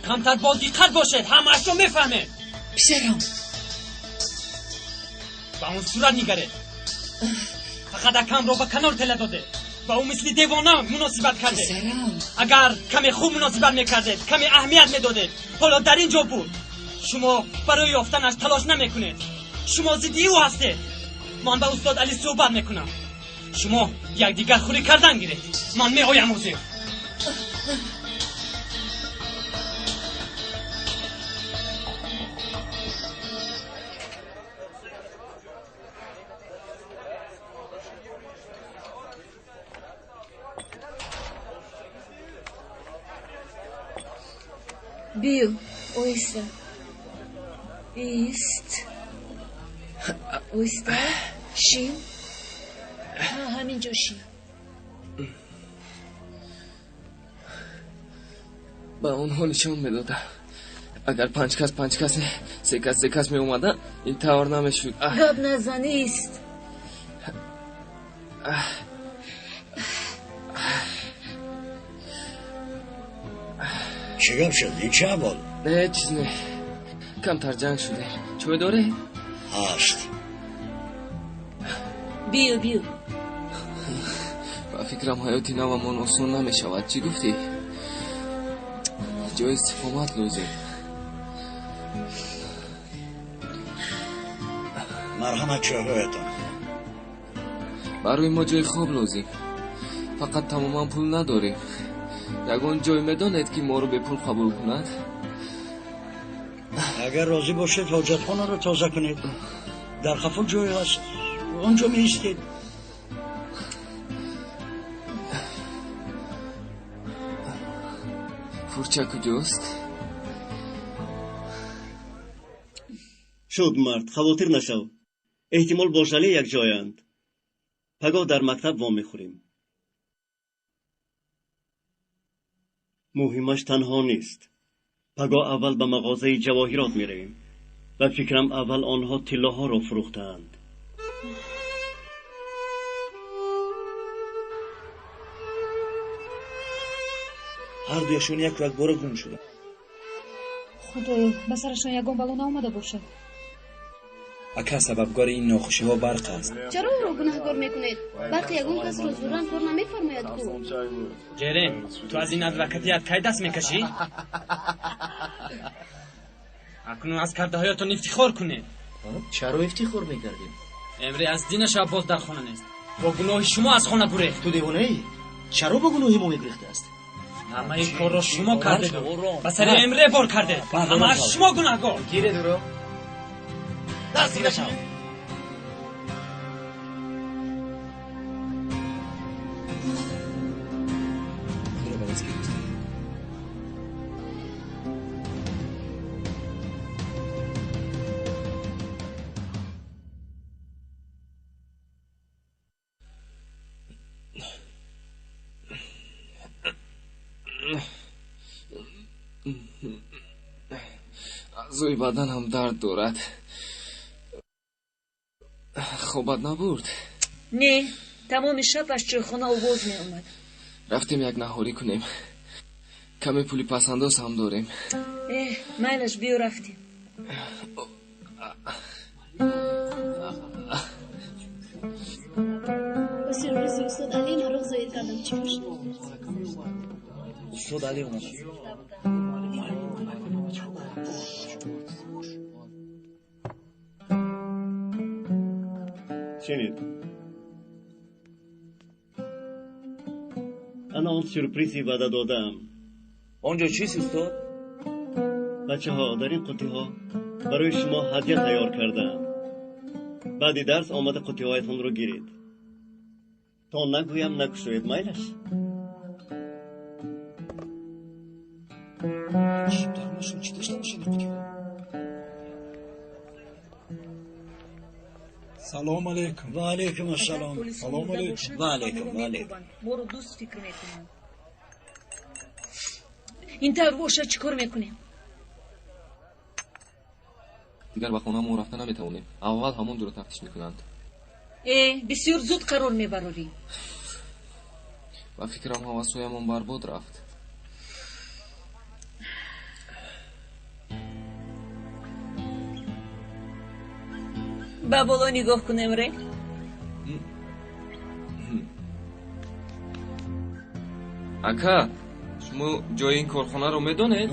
Камтар бодиққат бошед, ҳамаашро мефаҳмед. Писарам, ба он сурат нигаред. Фақат акамро ба канор тела додед. Ба ӯ мисли девона муносибат кардед. Агар каме хуб муносибат мекардед, каме аҳамият медодед, ҳоло дар ин ҷо буд. Шумо барои ёфтанаш талош намекунед. Шумо зидди ӯ ҳастед. Ман ба устод Али суҳбат мекунам. Шумо якдигар хӯрӣ кардан гиред. Ман меоям ҳозир. Биё, оҳиста. Ист. Оҳиста. Шин. Ҳамин ҷо шин. Ба онҳо нишон медодам. Агар панҷ кас панҷ кас, се кас се кас меомаданд, ин тавр намешуд. Гап назан, ист. Чӣ гап шуд? Ин чӣ аҳвол? Не, чиз не. Камтар ҷанг шудем. Чой доред? Ҳаст. Биё, биё. Ба фикрам, ҳаёти навамон осон намешавад. Чӣ гуфтӣ? Ҷои истиқомат лозим. Марҳамат, чойҳоятон. Барои мо ҷои хоб лозим, фақат тамоман пул надорем. Ягон ҷой медонед, ки моро бепул қабул кунад? Агар розӣ бошед, ҳоҷатхонаро тоза кунед. Дар қафо ҷой ҳаст, он ҷо меистед. Фурча куҷост? Шуд, мард, хавотир нашав. Эҳтимол, бо Жале якҷоянд. Пагоҳ дар мактаб вомехӯрем. Муҳимаш танҳо нест. Пагоҳ аввал ба мағозаи ҷавоҳирот меравем. Ба фикрам, аввал онҳо тиллоҳоро фурӯхтаанд. Ҳардуяшон яку якбора гум шуданд. Худоё, ба сарашон ягон бало наомада бошад. Ака, сабабгори ин нохушиҳо Барқ аст. Чаро ӯро гунаҳгор мекунед? Барқ ягон касро зӯран кор намефармояд ку. Ҷерен, ту аз ин адвокатият кай даст мекашӣ? Акнун аз кардаҳоятон ифтихор кунед. Чаро ифтихор мекардем? Эмре аз динаша боз дар хона нест. Бо гуноҳи шумо аз хона гурехт. Ту девонаӣ? Чаро бо гуноҳи мо мегурехтааст? Ҳамаи корро шумо кардеду ба сари Эмре бор кардед. Ҳамааш шумо гунаҳгор. Гиред ӯро. Даст дида шав. Худро ба даст гирифт. Аъзои баданам дард дорад. Хобат набурд? Не, тамоми шаб аз чойхона овоз меомад. Рафтем, як наҳорӣ кунем. Каме пули пасандоз ҳам дорем. Эҳ, майлаш, биё, рафтем. Ба сюрпризи устод Али мароқ зоҳир кардам. Чӣ бошад? Устод Али омадааст. Шунид, ана он сюрпризи ваъда додаам. Он ҷо чист, устод? Бачаҳо, дар ин қуттиҳо барои шумо ҳадя тайёр кардаам. Баъди дарс омада қуттиҳоятонро гиред. То нагӯям, накушоед, майлаш? Дарунашон чӣ дошта бошад ин қуттиҳо? Салом алейкум. Ва алейкум ассалом. Салом алейкум. Ва алейкум, ва алейкум. Моро дӯст фикр мекунанд. Ин тавр бошад, чӣ кор мекунем? Дигар ба хонаамон рафта наметавонем. Аввал ҳамон ҷоро тафтиш мекунанд. Э, бисёр зуд қарор мебарорӣ. Ба фикрам, ҳавасҳоямон барбод рафт. Ба боло нигоҳ кунем, ре. Ака, шумо ҷои ин корхонаро медонед?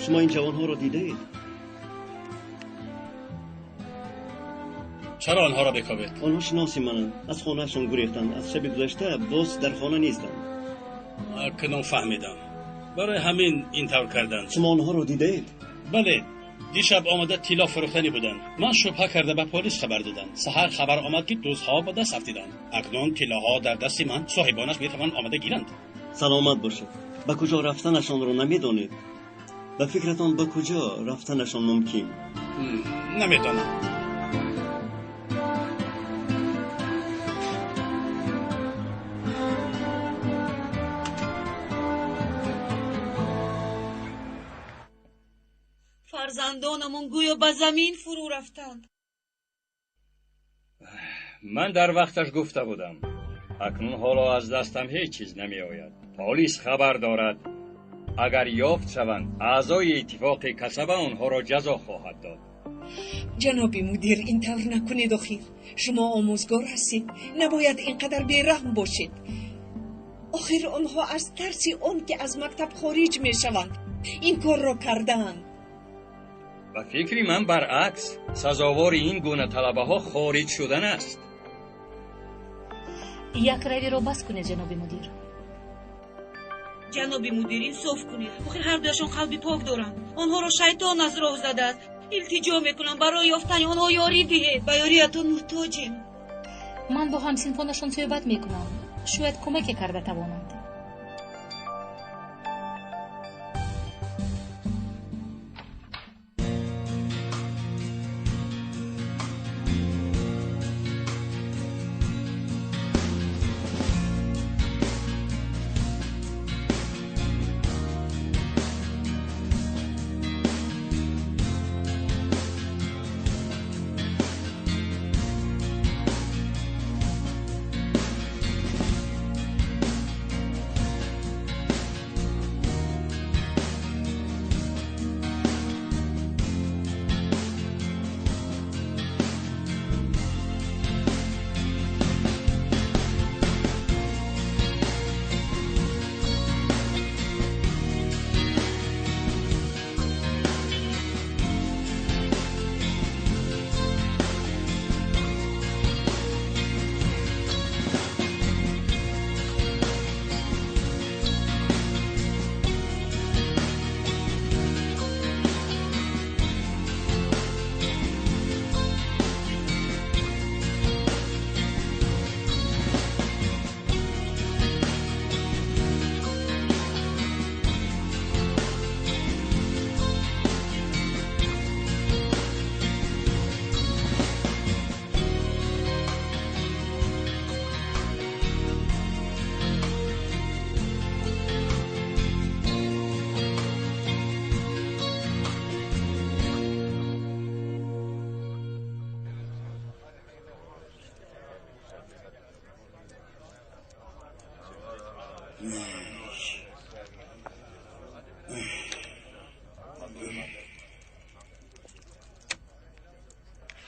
Шумо ин ҷавонҳоро дидаед? Чаро онҳоро бекобед? Онҳо шиноси мананд. Аз хонаашон гурехтанд. Аз шаби гузашта боз дар хона нестанд. Акнун фаҳмидам, барои ҳамин ин тавр карданд. Шумо онҳоро дидаед? Бале, дишаб омада тилло фурӯхтанӣ буданд. Ман шубҳа карда ба полис хабар додам. Саҳар хабар омад, ки дуздҳо ба даст афтиданд. Акнун тиллоҳо дар дасти ман, соҳибонаш метавонанд омада гиранд. Саломат бошед. Ба куҷо рафтанашонро намедонед? Ба фикратон, ба куҷо рафтанашон мумкин? Намедонам. Фарзандонамон гӯё ба замин фурӯ рафтанд. Ман дар вақташ гуфта будам. Акнун ҳоло аз дастам ҳеҷ чиз намеояд. Полис хабар дорад. Агар ёфт шаванд, аъзои иттифоқи касаба онҳоро ҷазо хоҳад дод. Ҷаноби мудир, ин тавр накунед охир. Шумо омӯзгор ҳастед, набояд ин қадар бераҳм бошед. Охир онҳо аз тарси он ки аз мактаб хориҷ мешаванд, ин корро кардаанд. Ба фикри ман баръакс, сазовори ин гуна талабаҳо хориҷ шудан аст. Якравиро бас кунед, ҷаноби мудир. Ҷаноби мудир, инсоф кунед. Охир ҳардуяшон қалби пок доранд. Онҳоро шайтон аз роҳ задааст. Илтиҷо мекунам, барои ёфтани онҳо ёрӣ диҳед. Ба ёриятон муҳтоҷем. Ман бо ҳамсинфонашон суҳбат мекунам. Шояд кӯмаке карда тавонанд.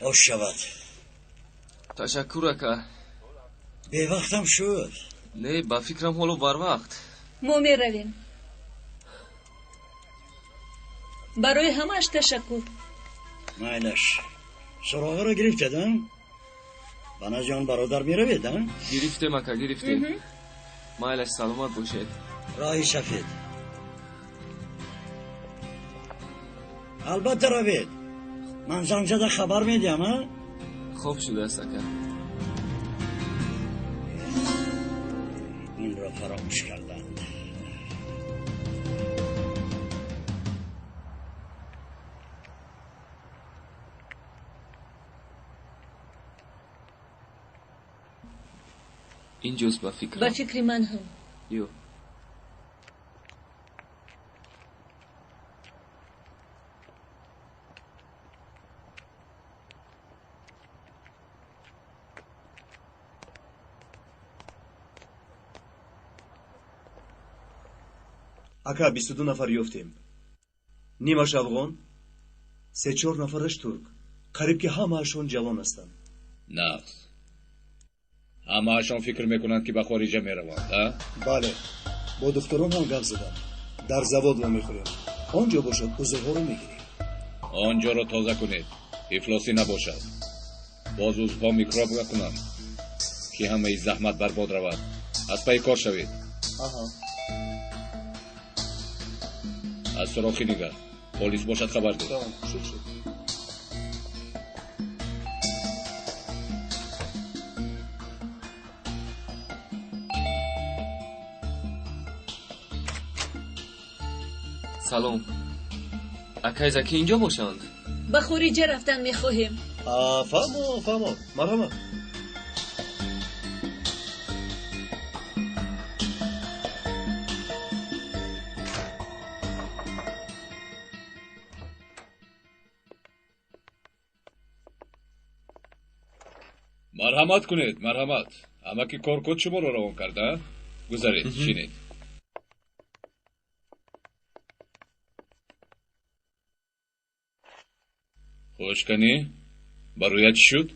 Ош шавад. Ташаккур, ака. Бевақтам шуд. Не, ба фикрам ҳоло барвақт. Мо меравем. Барои ҳамааш ташаккур. Майлаш. Суроғаро гирифтед, а? Ба назди он бародар меравед, а? Гирифтем, ака, гирифтем. Майлаш, саломат бошед. Роҳи сафед. Албатта равед. Ман занг зада хабар медиҳам, а? Хоб шудааст, ака. Инро фаромӯш карданд. Инҷост, ба фикрам. Ба фикри ман ҳам. Ё. Ака, 22 нафар ёфтем. Нимаш афғон, 3-4 нафараш турк. Қариб ки ҳамаашон ҷавон ҳастанд. Нағз. Ҳамаашон фикр мекунанд, ки ба хориҷа мераванд, а? Бале, бо духтурон ҳам гап задам. Дар завод вомехӯрем. Он ҷо бошад, узвҳоро мегирем. Он ҷоро тоза кунед, ифлосӣ набошад. Боз узвҳо микроб накунанд, ки ҳамаи заҳмат барбод равад. Аз пайи кор шавед. Аҳа. Аз сурохӣ нигар. Полис бошад, хабар деҳ. Шуд, шуд. Салом. Акай Заки инҷо бошанд? Ба хориҷа рафтан мехоҳем. Фаҳмо, фаҳмо. Марҳамат. Марҳамат кунед, марҳамат. Амаки Коркут шуморо равон карда? Гузаред, шинед. Хуш кани? Бароят чӣ шуд?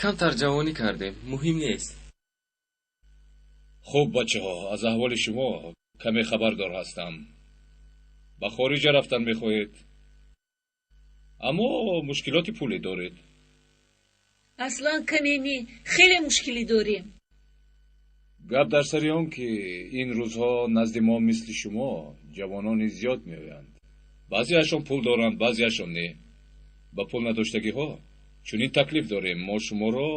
Камтар ҷавонӣ кардем, муҳим нест. Хуб, бачаҳо, аз аҳволи шумо каме хабардор ҳастам. Ба хориҷа рафтан мехоҳед, аммо мушкилоти пулӣ доред. Аслан каме не, хеле мушкилӣ дорем. Гап дар сари он ки ин рӯзҳо назди мо мисли шумо ҷавонони зиёд меоянд. Баъзеашон пул доранд, баъзеашон не. Ба пул надоштагиҳо чунин таклиф дорем: мо шуморо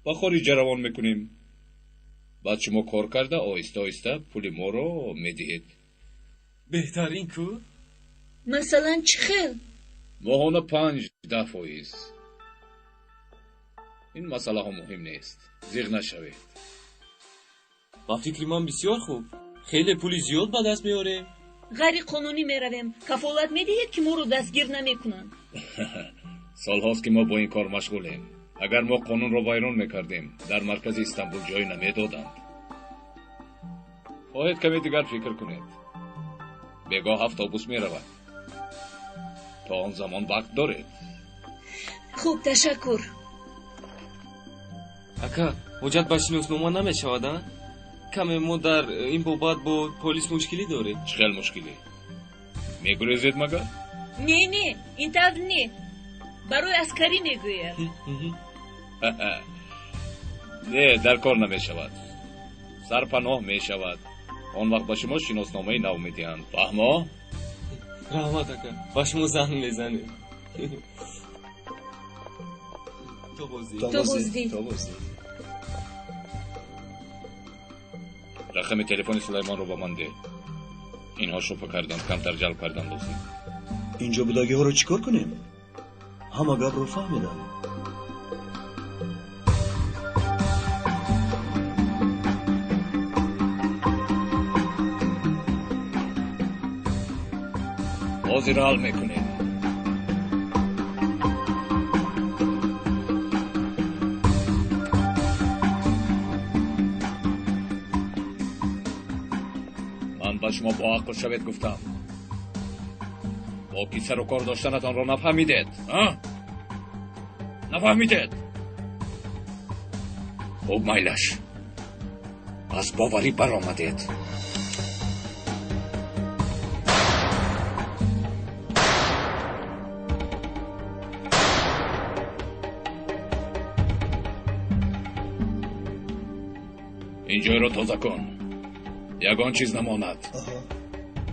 ба хориҷа равон мекунем. Баъд шумо кор карда оҳиста оҳиста пули моро медиҳед. Беҳтарин ку? Масалан, чӣ хел? Моҳона 5-10 фоиз. Ин масъалаҳо муҳим нест, зиғ нашавед. Ба фикри ман бисёр хуб. Хеле пули зиёд ба даст меорем. Ғайриқонунӣ меравем. Кафолат медиҳед, ки моро дастгир намекунанд? Солҳост, ки мо бо ин кор машғулем. Агар мо қонунро вайрон мекардем, дар маркази Истанбул ҷой намедоданд. Хоҳед каме дигар фикр кунед. Бегоҳ автобус меравад. То он замон вақт доред. Хуб, ташаккур. Ака, ҳуҷҷат ба шиноснома намешавад, а? Каме мо дар ин бобат бо полис мушкилӣ дорем. Чӣ хел мушкилӣ? Мегурезед магар? Не, не, ин тавр не. Барои аскарӣ мегӯяд. Не, дар кор намешавад. Сарпаноҳ мешавад. Он вақт ба шумо шиносномаи нав медиҳанд. Фаҳмо? Раҳмат, ака. Ба шумо занг мезанем. То боздид. То боздид. Рақами телефони Сулаймонро ба ман деҳ. Инҳо шубҳа карданд, камтар ҷалб кардан лозим. Инҷо будагиҳоро чӣ кор кунем? Ҳама гапро фаҳмидам. Ҳозир ҳал мекунем. Ман ба шумо бо ақл шавед гуфтам. Бо ки сару кор доштанатонро нафаҳмидед, а? Нафаҳмидед? Хуб, майлаш. Аз боварӣ баромадед. Ин ҷойро тоза кун. Ягон чиз намонад.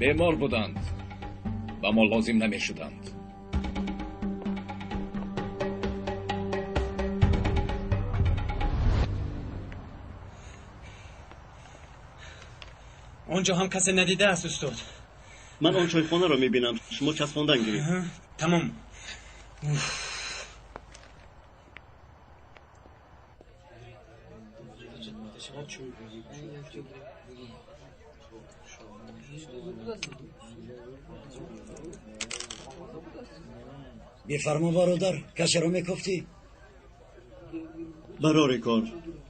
Бемор буданд. Ба мо лозим намешуданд. Он ҷо ҳам касе надидааст, устод. Ман он чойхонаро мебинам. Шумо часпондан гиред. Тамом. Бифармо, бародар, касеро мекуфтӣ? Барори кор.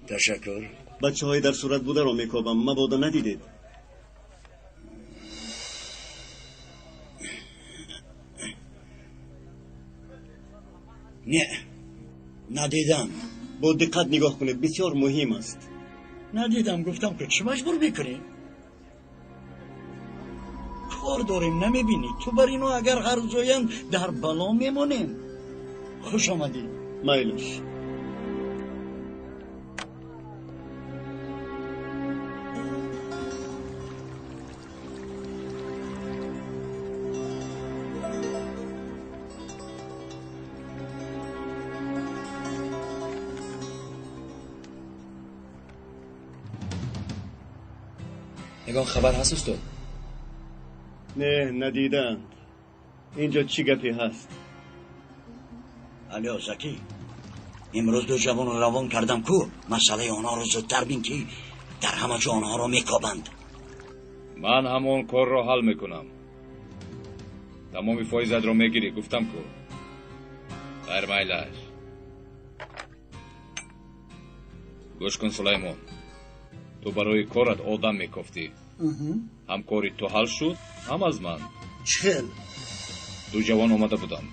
Ташаккур. Бачаҳои дар сурат бударо мекобам, мабодо надидед. Не, надидам. Бо диққат нигоҳ кунед, бисёр муҳим аст. Надидам, гуфтам ки чӣ маҷбур мекунӣ? Кор дорем, намебинӣ? Ту бар ино агар ҳар рӯз оянд, дар бало мемонем. Хуш омадӣ. Майлаш. Ягон хабар ҳаст, устод? Не, надидаанд. Инҷо чӣ гапе ҳаст? Алё, Заки, имрӯз ду ҷавонро равон кардам ку, масъалаи онҳоро зудтар бин, ки дар ҳама ҷо онҳоро мекобанд. Ман ҳамон корро ҳал мекунам. Тамоми фоизатро мегирӣ, гуфтам ку. Хайр, майлаш. Гӯш кун, Сулаймон, ту барои корат одам мекофтӣ. Ҳам кори ту ҳал шуд, ҳам аз ман. Чӣ хел? Ду ҷавон омада буданд,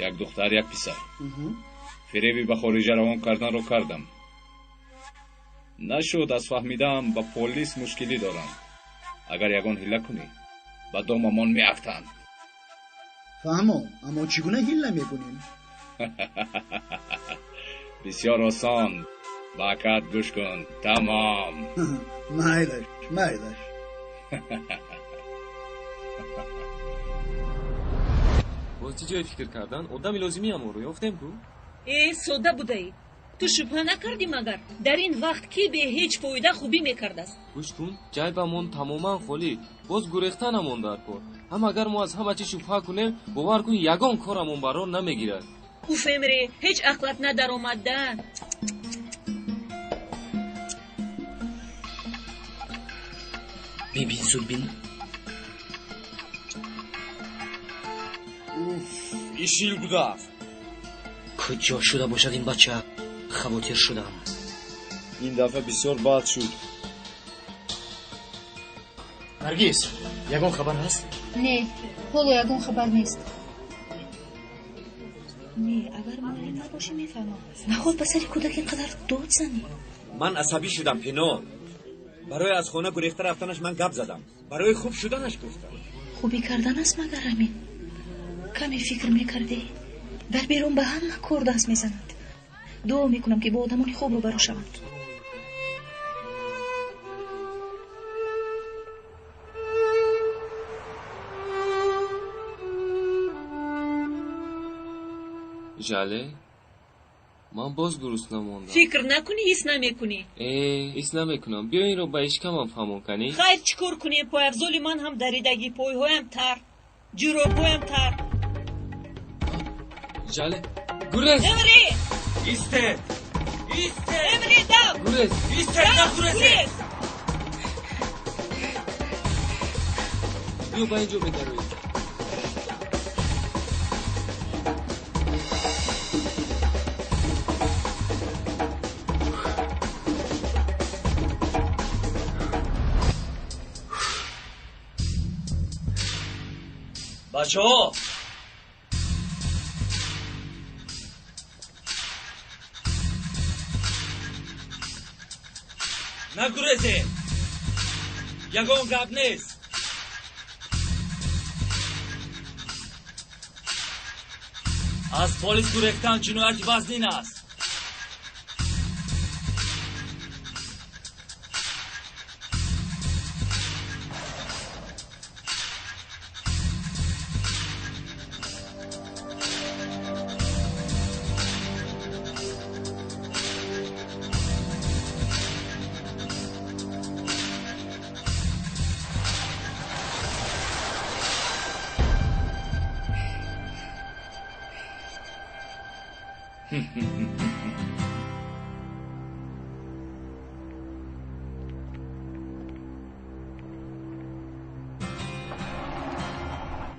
як духтар, як писар. Фиреби ба хориҷа равон карданро кардам, нашуд. Аз фаҳмидаам, ба полис мушкилӣ доранд. Агар ягон ҳилла кунӣ, ба домамон меафтанд. Фаҳмо, аммо чӣ гуна ҳилла мекунем? Бисёр осон, ба акат гӯш кун, тамом. Майлаш, майлаш. Боз чӣ ҷое фикр кардан? Одами лозимиамонро ёфтем ку. Э, содда будаӣ. Ту шубҳа накардӣ магар? Дар ин вақт кӣ бе ҳеҷ фоида хубӣ мекардааст? Гӯш кун, ҷайбамон тамоман холӣ, боз гурехтанамон дар кор. Ҳам агар мо аз ҳама чӣ шубҳа кунем, бовар кун, ягон корамон барор намегирад. Уф, Эмре, ҳеҷ ақлат надаромада. Бибин, зуд бин. Уф, ишил будааст. Куҷо шуда бошад ин бача? Хавотир шудам. Ин дафъа бисёр бад шуд. Наргиз, ягон хабар ҳаст? Не, ҳоло ягон хабар нест. Не, агар муаллим набошӣ, мефаҳмам. Наход ба сари кӯдак ин қадар дод занӣ? Ман асабӣ шудам, Пино. Барои аз хона гурехта рафтанаш ман гап задам, барои хуб шуданаш гуфтам. Хубӣ кардан аст магар ҳамин? Каме фикр мекардӣ, дар берун ба ҳама кор даст мезананд. Дуо мекунам, ки бо одамони хуб рӯбарӯ шаванд. Жале, ман боз гурусна мондам. Фикр накунӣ, ҳис намекунӣ. Э, ҳис намекунам. Биё, инро ба ишкамам фаҳмон канӣ. Хайр, чӣ кор кунем? Пойафзоли ман ҳам даридагӣ, пойҳоям тар, ҷуробҳоям тар. Жале, гурез! Эмре! Истед! Истед! Эмре, дав! Гурез! Истед, нагурезед! Биё, ба ин ҷо медароӣ. Бачаҳо, нагурезед, ягон гап нест. Аз полис гурехтан ҷинояти вазнин аст.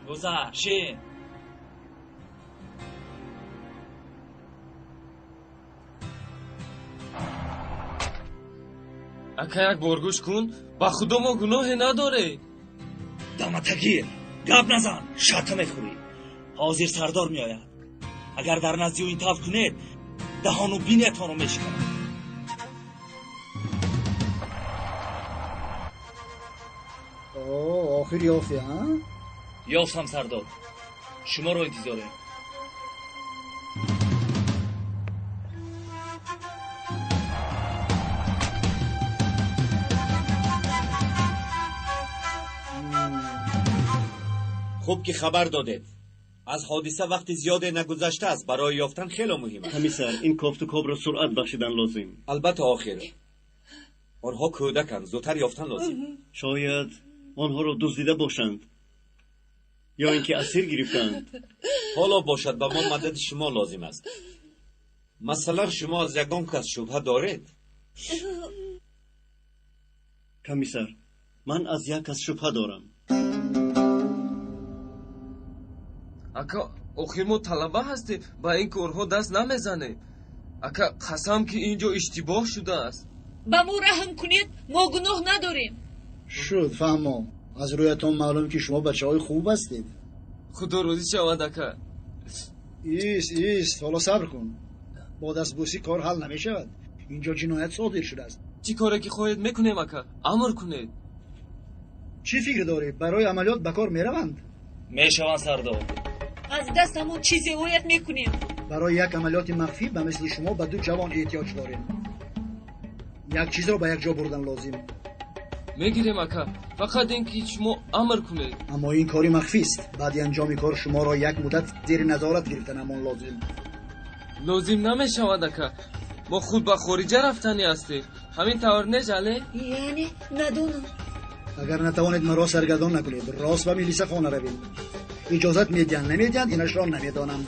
Гузар, шин. Ака, як бор гӯш кун, ба худо мо гуноҳе надорем. Даматагир, гап назан, шарта мехӯрӣ. Ҳозир сардор меояд. Агар дар назди ӯ ин тавр кунед, даҳону биниятонро мешиканам. Охир ёфтӣ, а? Ёфтам, сардор, шуморо интизорем. Хуб, ки хабар додед. Аз ҳодиса вақти зиёде нагузаштааст, барои ёфтан хело муҳим аст. Комиссар, ин кофтукобро суръат бахшидан лозим. Албатта, охир онҳо кӯдаканд, зудтар ёфтан лозим. Шояд онҳоро дуздида бошанд ё ин ки асир гирифтаанд. Ҳоло бошад, ба мо мадади шумо лозим аст. Масалан, шумо аз ягон кас шубҳа доред? Комиссар, ман аз як кас шубҳа дорам. Ака, охир мо талаба ҳастем, ба ин корҳо даст намезанем. Ака, қасам ки ин ҷо иштибоҳ шудааст. Ба мо раҳм кунед, мо гуноҳ надорем. Шуд, фаҳмо. Аз рӯятон маълум ки шумо бачаҳои хуб ҳастед. Худо розӣ шавад, ака. Ист, ист, ҳоло сабр кун. Бо дастбӯсӣ кор ҳал намешавад. Инҷо ҷиноят содир шудааст. Чӣ коре ки хоҳед мекунем, ака. Амр кунед. Чӣ фикр дорӣ? Барои амалиёт ба кор мераванд? Мешаванд, сардор. Аз даст ҳамон чизе ояд мекунем. Барои як амалиёти махфӣ ба мисли шумо ба ду ҷавон эҳтиёҷ дорем. Як чизро ба як ҷо бурдан лозим. Мегирем, ака. Фақат ин ки шумо амр кунед. Аммо ин кори махфист. Баъди анҷоми кор шуморо як муддат зери назорат гирифтанамон лозим. Лозим намешавад, ака. Мо худ ба хориҷа рафтанӣ ҳастем. Ҳамин тавр не, Жале? Яъне надонам. Агар натавонед маро саргардон накунед, рост ба милисахона равед. Иҷозат медиҳанд, намедиҳанд, инашро намедонам.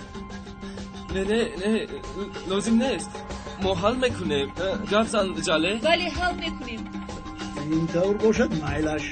Не, не, не, лозим нест. Мо ҳал мекунем. Гап зан, Жале. Бале, ҳал мекунем. Ин тавр бошад, майлаш.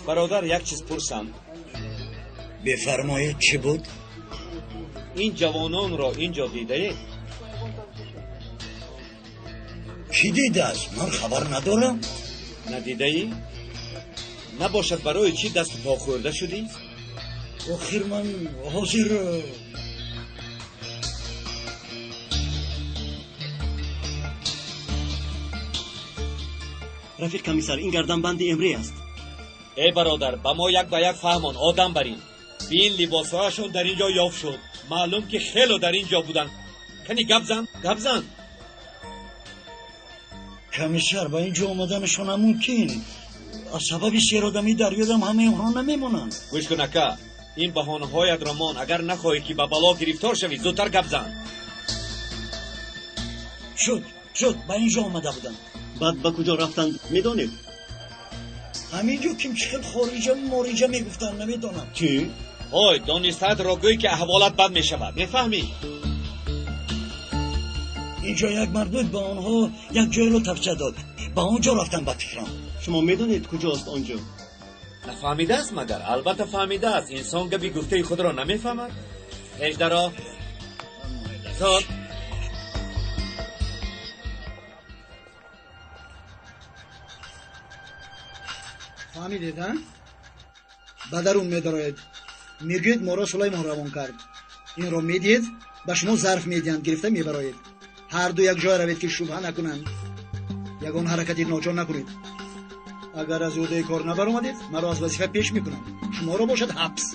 Бародар, як чиз пурсам. Бифармоед, чӣ буд? Ин ҷавононро ин ҷо дидаед? Кӣ дидааст? Ман хабар надорам. Надидаӣ? Набошад, барои чӣ дасту по хӯрда шудӣ? Охир ман ҳозир. Рафиқ комиссар, ин гарданбанди Эмре аст. Эй бародар, ба мо як ба як фаҳмон, одам барин. Бин, либосҳояшон дар ин ҷо ёфт шуд. Маълум ки хело дар ин ҷо буданд. Кани гап зан, гап зан. Комиссар, ба ин ҷо омаданашон мумкин. Аз сабаби серодамӣ дар ёдам ҳамаи онҳо намемонанд. Гӯш кун, ака, ин баҳонаҳоятро мон. Агар нахоҳӣ ки ба бало гирифтор шавӣ, зудтар гап зан. Шуд, шуд, ба ин ҷо омада буданд. Баъд ба куҷо рафтанд, медонед? Ҳамин ҷо ким чӣ хел хориҷа мориҷа мегуфтанд, намедонам. Чӣ? Ҳой, донистаатро гӯй ки аҳволат бад мешавад, мефаҳмӣ? Инҷо як мард буд, ба онҳо як ҷойро тавсия дод. Ба он ҷо рафтам, ба фикрам. Шумо медонед куҷост он ҷо? Нафаҳмидааст магар? Албатта фаҳмидааст. Инсон гапи гуфтаи худро намефаҳмад. Ҳеждаро. Зод. Фаҳмидед, а? Ба дарун медароед. Мегӯед моро Сулаймон равон кард. Инро медиҳед, ба шумо зарф медиҳанд, гирифта мебароед. Ҳар ду як ҷой равед ки шубҳа накунанд. Ягон ҳаракати ноҷо накунед. Агар аз ӯҳдаи кор набаромадед, маро аз вазифа пеш мекунанд. Шуморо бошад ҳабс.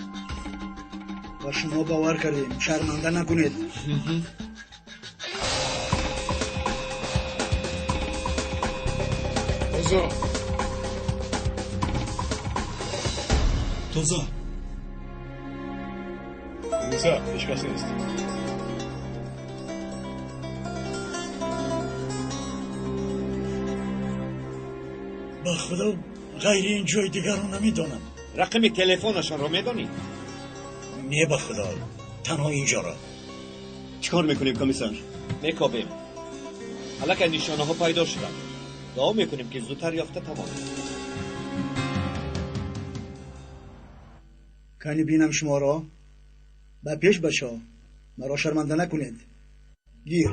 Ба шумо бовар кардем, шарманда накунед. Тоза. Тоза. Комиссар, ҳеҷ кас нест. Ба худо ғайри ин ҷои дигарро намедонам. Рақами телефонашонро медонӣ? Не, ба худо, танҳо инҷоро. Чӣ кор мекунем, комиссар? Мекобем. Аллакай нишонаҳо пайдо шуданд. Дуо мекунем ки зудтар ёфта тавонем. Кани бинам шуморо. Ба пеш, бачаҳо, маро шарманда накунед. Гир.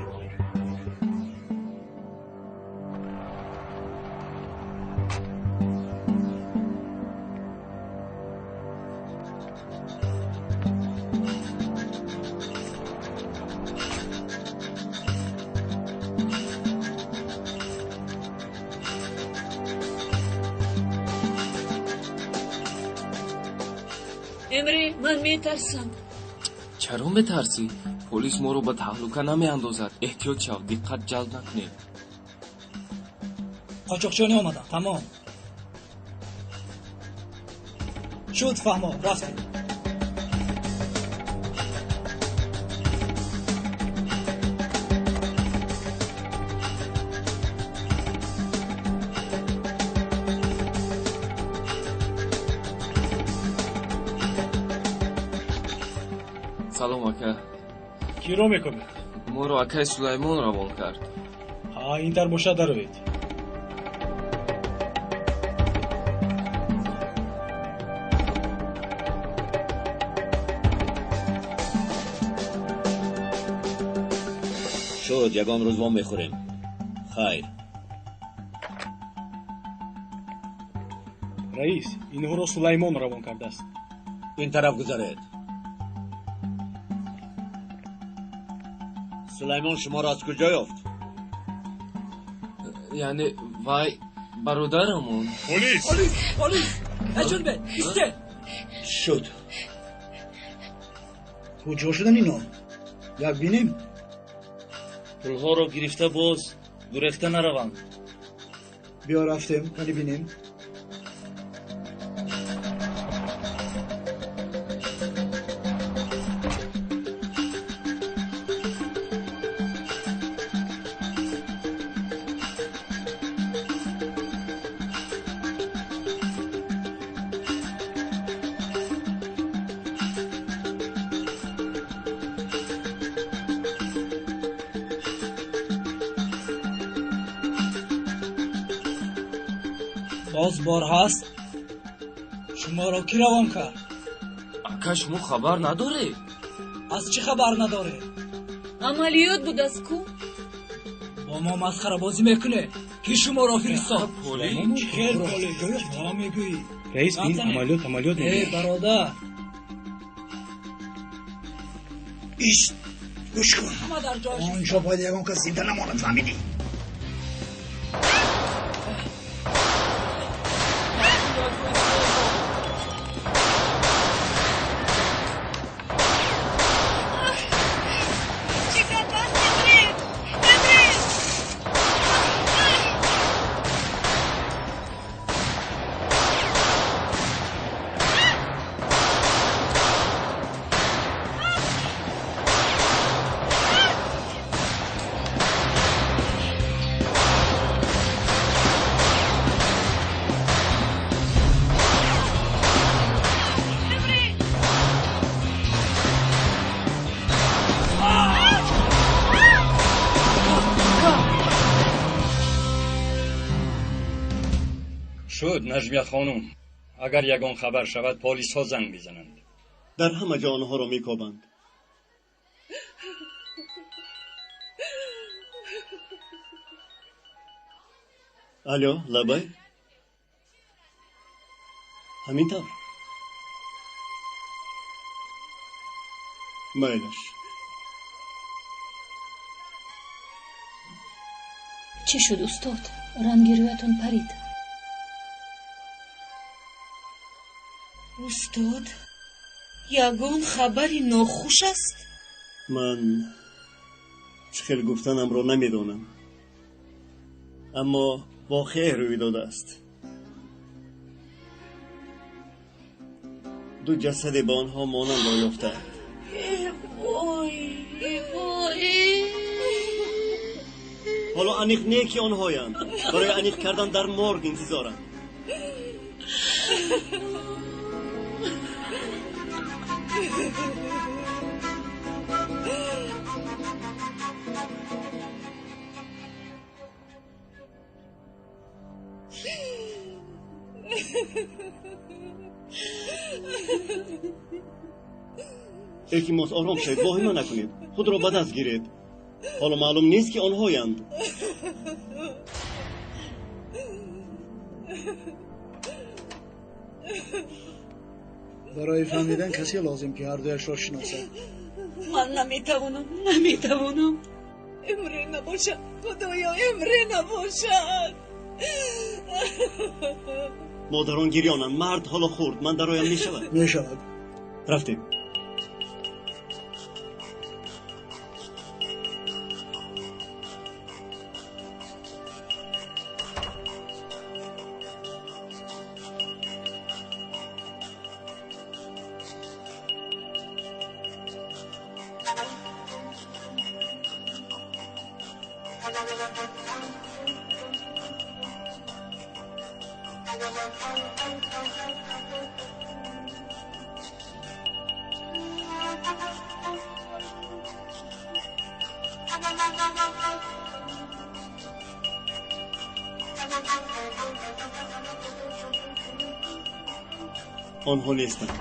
Эмре, ман метарсам. Чаро метарсӣ? Полис моро ба таҳлука намеандозад. Эҳтиёт шав, диққат ҷалб накунед. Қочоқчиёне омаданд, тамом. Шуд, фаҳмо, рафтем. Ака. Киро мекобед? Моро акай Сулаймон равон кард. Ҳа, ин тар бошад, даровед. Шуд, ягон рӯз во мехӯрем. Хайр. Раис, инҳоро Сулаймон равон кардааст. Ин тараф гузаред. Сулаймон шуморо аз куҷо ёфт? Яъне вай бародарамон. Полис! Полис! Полис! Наҷунбе, исте! Шуд. Куҷо шудан ино? Як бинем. Пулҳоро гирифта боз гурехта нараванд. Биё рафтем, кани бинем. Боз бор ҳаст? Шуморо кӣ равон кард? Ака, шумо хабар надоред? Аз чӣ хабар надоред? Амалиёт будааст ку? Бо мо масхарабозӣ мекунед? Кӣ шуморо фиристод? Хел полис, чӣ мегӯӣ? Раис, ин амалиёт амалиёт Э, мегӯяд. бародар! Ист, гӯш кун. Ҳама дар ҷояш Он ҷо бояд ягон кас зинда намонад, фаҳмидӣ? Чӣ гап аст, Эмре? Эмре! Шуд, Наҷмия хонум. Агар ягон хабар шавад, полисҳо занг мезананд. Дар ҳама ҷо онҳоро мекобанд. Алё, лабай? Ҳамин тавр? Майлаш. Чӣ шуд, устод? Ранги рӯятон парид. Устод, ягон хабари нохуш аст? Ман чӣ хел гуфтанамро намедонам, аммо воқеа рӯй додааст. Ду ҷасаде ба онҳо монандро ёфтаанд. Э, вой, э, вой! Ҳоло аниқ не, ки онҳоянд. Барои аниқ кардан дар морг интизоранд. Илтимос, ором шавед, воҳима накунед, худро ба даст гиред. Ҳоло маълум нест, ки онҳоянд. Барои фаҳмидан касе лозим, ки ҳардуяшро шиносад. Ман наметавонам, наметавонам. Эмре набошад, худоё, Эмре набошад. Модарон гирёнанд, мард ҳоло хурд. Ман дароям, мешавад? Мешавад. Рафтем. Онҳо нестанд.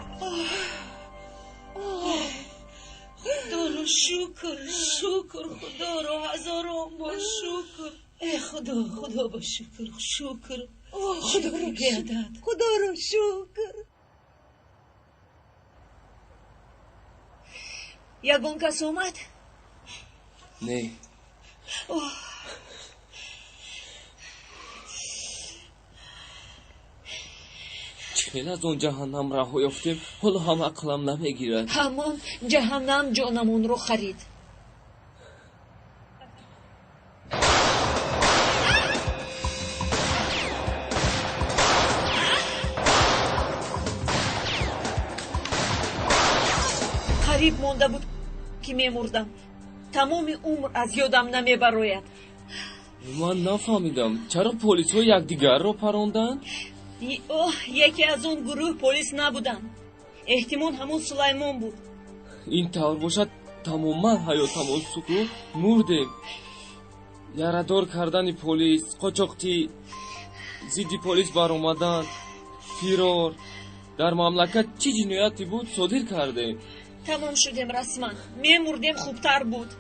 Худоро шукр, шукр, Худоро ҳазорон бор шукр. Э Худо, Худо ба шукр, шукр. Худоро беадад. Худоро шукр. Ягон кас омад? Не. Хел аз он ҷаҳаннам раҳо ёфтем, ҳоло ҳам ақлам намегирад. Ҳамон ҷаҳаннам ҷонамонро харид. Қариб монда буд, ки мемурдам. Тамоми умр аз ёдам намебарояд. Ман нафаҳмидам, чаро полисҳо якдигарро паронданд? Оҳ, яке аз он гурӯҳ полис набуданд. Эҳтимол ҳамон Сулаймон буд. Ин тавр бошад, тамоман ҳаётамон сукут, мурдем. Ярадор кардани полис, қочоқчӣ, зидди полис баромадан, фирор. Дар мамлакат чӣ ҷинояте буд содир кардем. Тамом шудем расман. Мемурдем хубтар буд.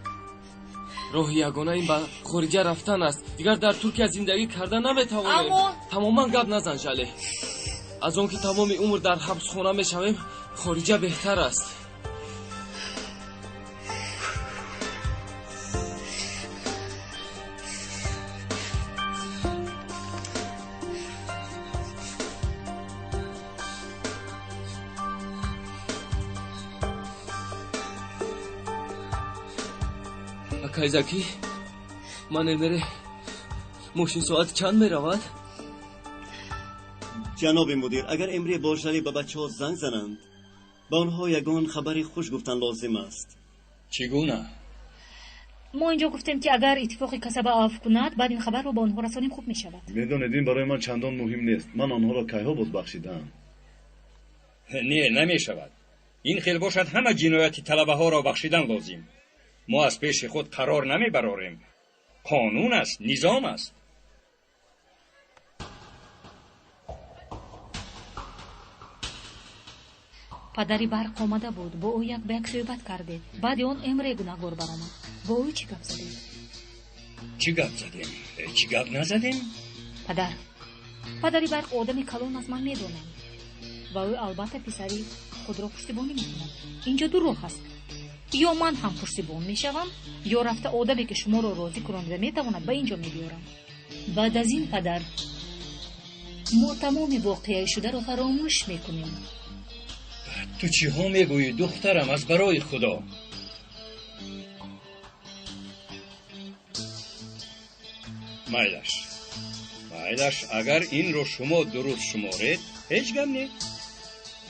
Роҳи ягона ин ба хориҷа рафтан аст. Дигар дар Туркия зиндагӣ карда наметавонем. Тамоман гап назан, Жале. Аз он ки тамоми умр дар ҳабсхона мешавем, хориҷа беҳтар аст. Акай Заки, ман Эмре, мошин соат чанд меравад? Ҷаноби мудир, агар Эмре бо Жале ба бачаҳо занг зананд, ба онҳо ягон хабари хуш гуфтан лозим аст. Чӣ гуна? Мо инҷо гуфтем, ки агар иттифоқи касаба афв кунад, баъд ин хабарро ба онҳо расонем хуб мешавад. Медонед, ин барои ман чандон муҳим нест. Ман онҳоро кайҳо боз бахшидаам. Не, намешавад. Ин хел бошад, ҳама ҷинояти талабаҳоро бахшидан лозим. Мо аз пеши худ қарор намебарорем. Қонун аст, низом аст. Падари Барқ омада буд, бо ӯ як ба як суҳбат кардед. Баъди он Эмре гунаҳгор баромад. Бо ӯ чӣ гап задед? Чӣ гап задем? Чӣ гап назадем? Падар, падари Барқ одами калон аст, ман медонам. Ва ӯ албатта писари худро пуштибонӣ мекунад. Инҷо ду роҳ аст. Ё ман ҳам пуштибон мешавам, ё рафта одаме, ки шуморо розӣ кунонида метавонад, ба инҷо мебиёрам. Баъд аз ин, падар, мо тамоми воқеаи шударо фаромӯш мекунем. Ту чиҳо мегӯӣ, духтарам, аз барои Худо? Майлаш, майлаш, агар инро шумо дуруст шуморед, ҳеҷ гап не.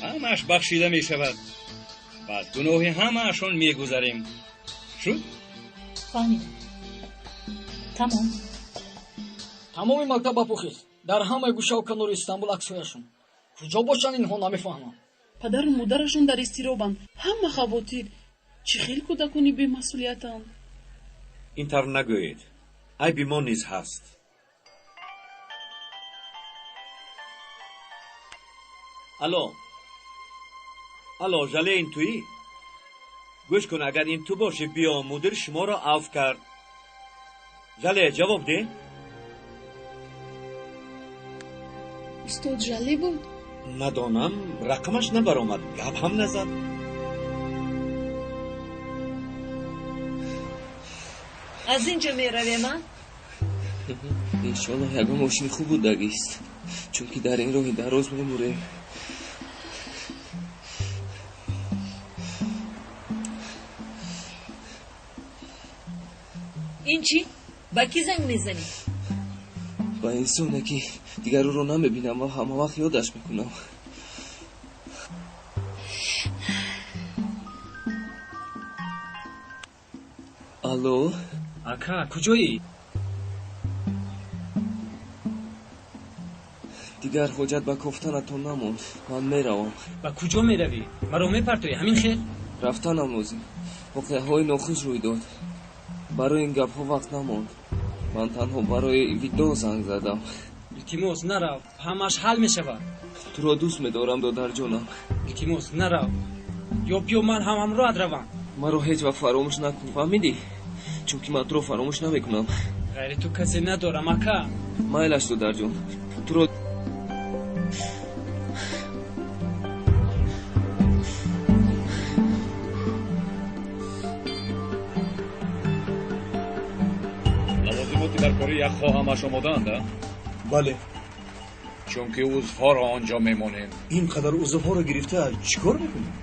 Ҳамааш бахшида мешавад. Баъд гуноҳи ҳамаашон мегузарем. Шуд? Фаҳмидам. Тамом. Тамоми мактаб ба пухист. Дар ҳамаи гӯшаву канори Истанбул аксҳояшон. Куҷо бошанд инҳо намефаҳмам. Падару модарашон дар изтиробанд. Ҳама хавотир. Чӣ хел кӯдакони бемасъулиятанд. Ин тавр нагӯед. Айби мо низ ҳаст. Алло. Алло, Жале, ин туӣ? Гӯш кун, агар ин ту бошӣ, биё, мудир шуморо афв кард. Жале, ҷавоб деҳ. Устод Жале буд? Надонам, рақамаш набаромад, гап ҳам назад. Аз ин ҷо меравем, а? Иншоаллоҳ ягон мошини хуб будагист, чунки дар ин роҳи дароз мемурем. Ин чӣ? Ба кӣ занг мезанӣ? Ба инсоне, ки дигар ӯро намебинам ва ҳама вақт ёдаш мекунам. Алло? Ака, куҷоӣ? Дигар ҳоҷат ба кофтанатон намонд. Ман меравам. Ба куҷо меравӣ? Маро мепартоӣ, ҳамин хел? Рафтанам лозим. Воқеаҳои нохуш рӯй дод. Барои ин гапҳо вақт намонд. Ман танҳо барои видео занг задам. Илтимос, нарав, ҳамааш ҳал мешавад. Туро дӯст медорам, додарҷонам. Илтимос, нарав, ё биё ман ҳам ҳамроҳат равам. Маро ҳеҷ вақт фаромӯш накун, фаҳмидӣ? Чунки ман туро фаромӯш намекунам. Ғайри ту касе надорам, ака. Майлаш, додарҷон, туро Лавозимоти дар кори яхҳо ҳамаш омодаанд, а? Бале. Чунки узвҳоро он ҷо мемонем. Ин қадар узвҳоро гирифта чӣ кор мекунем?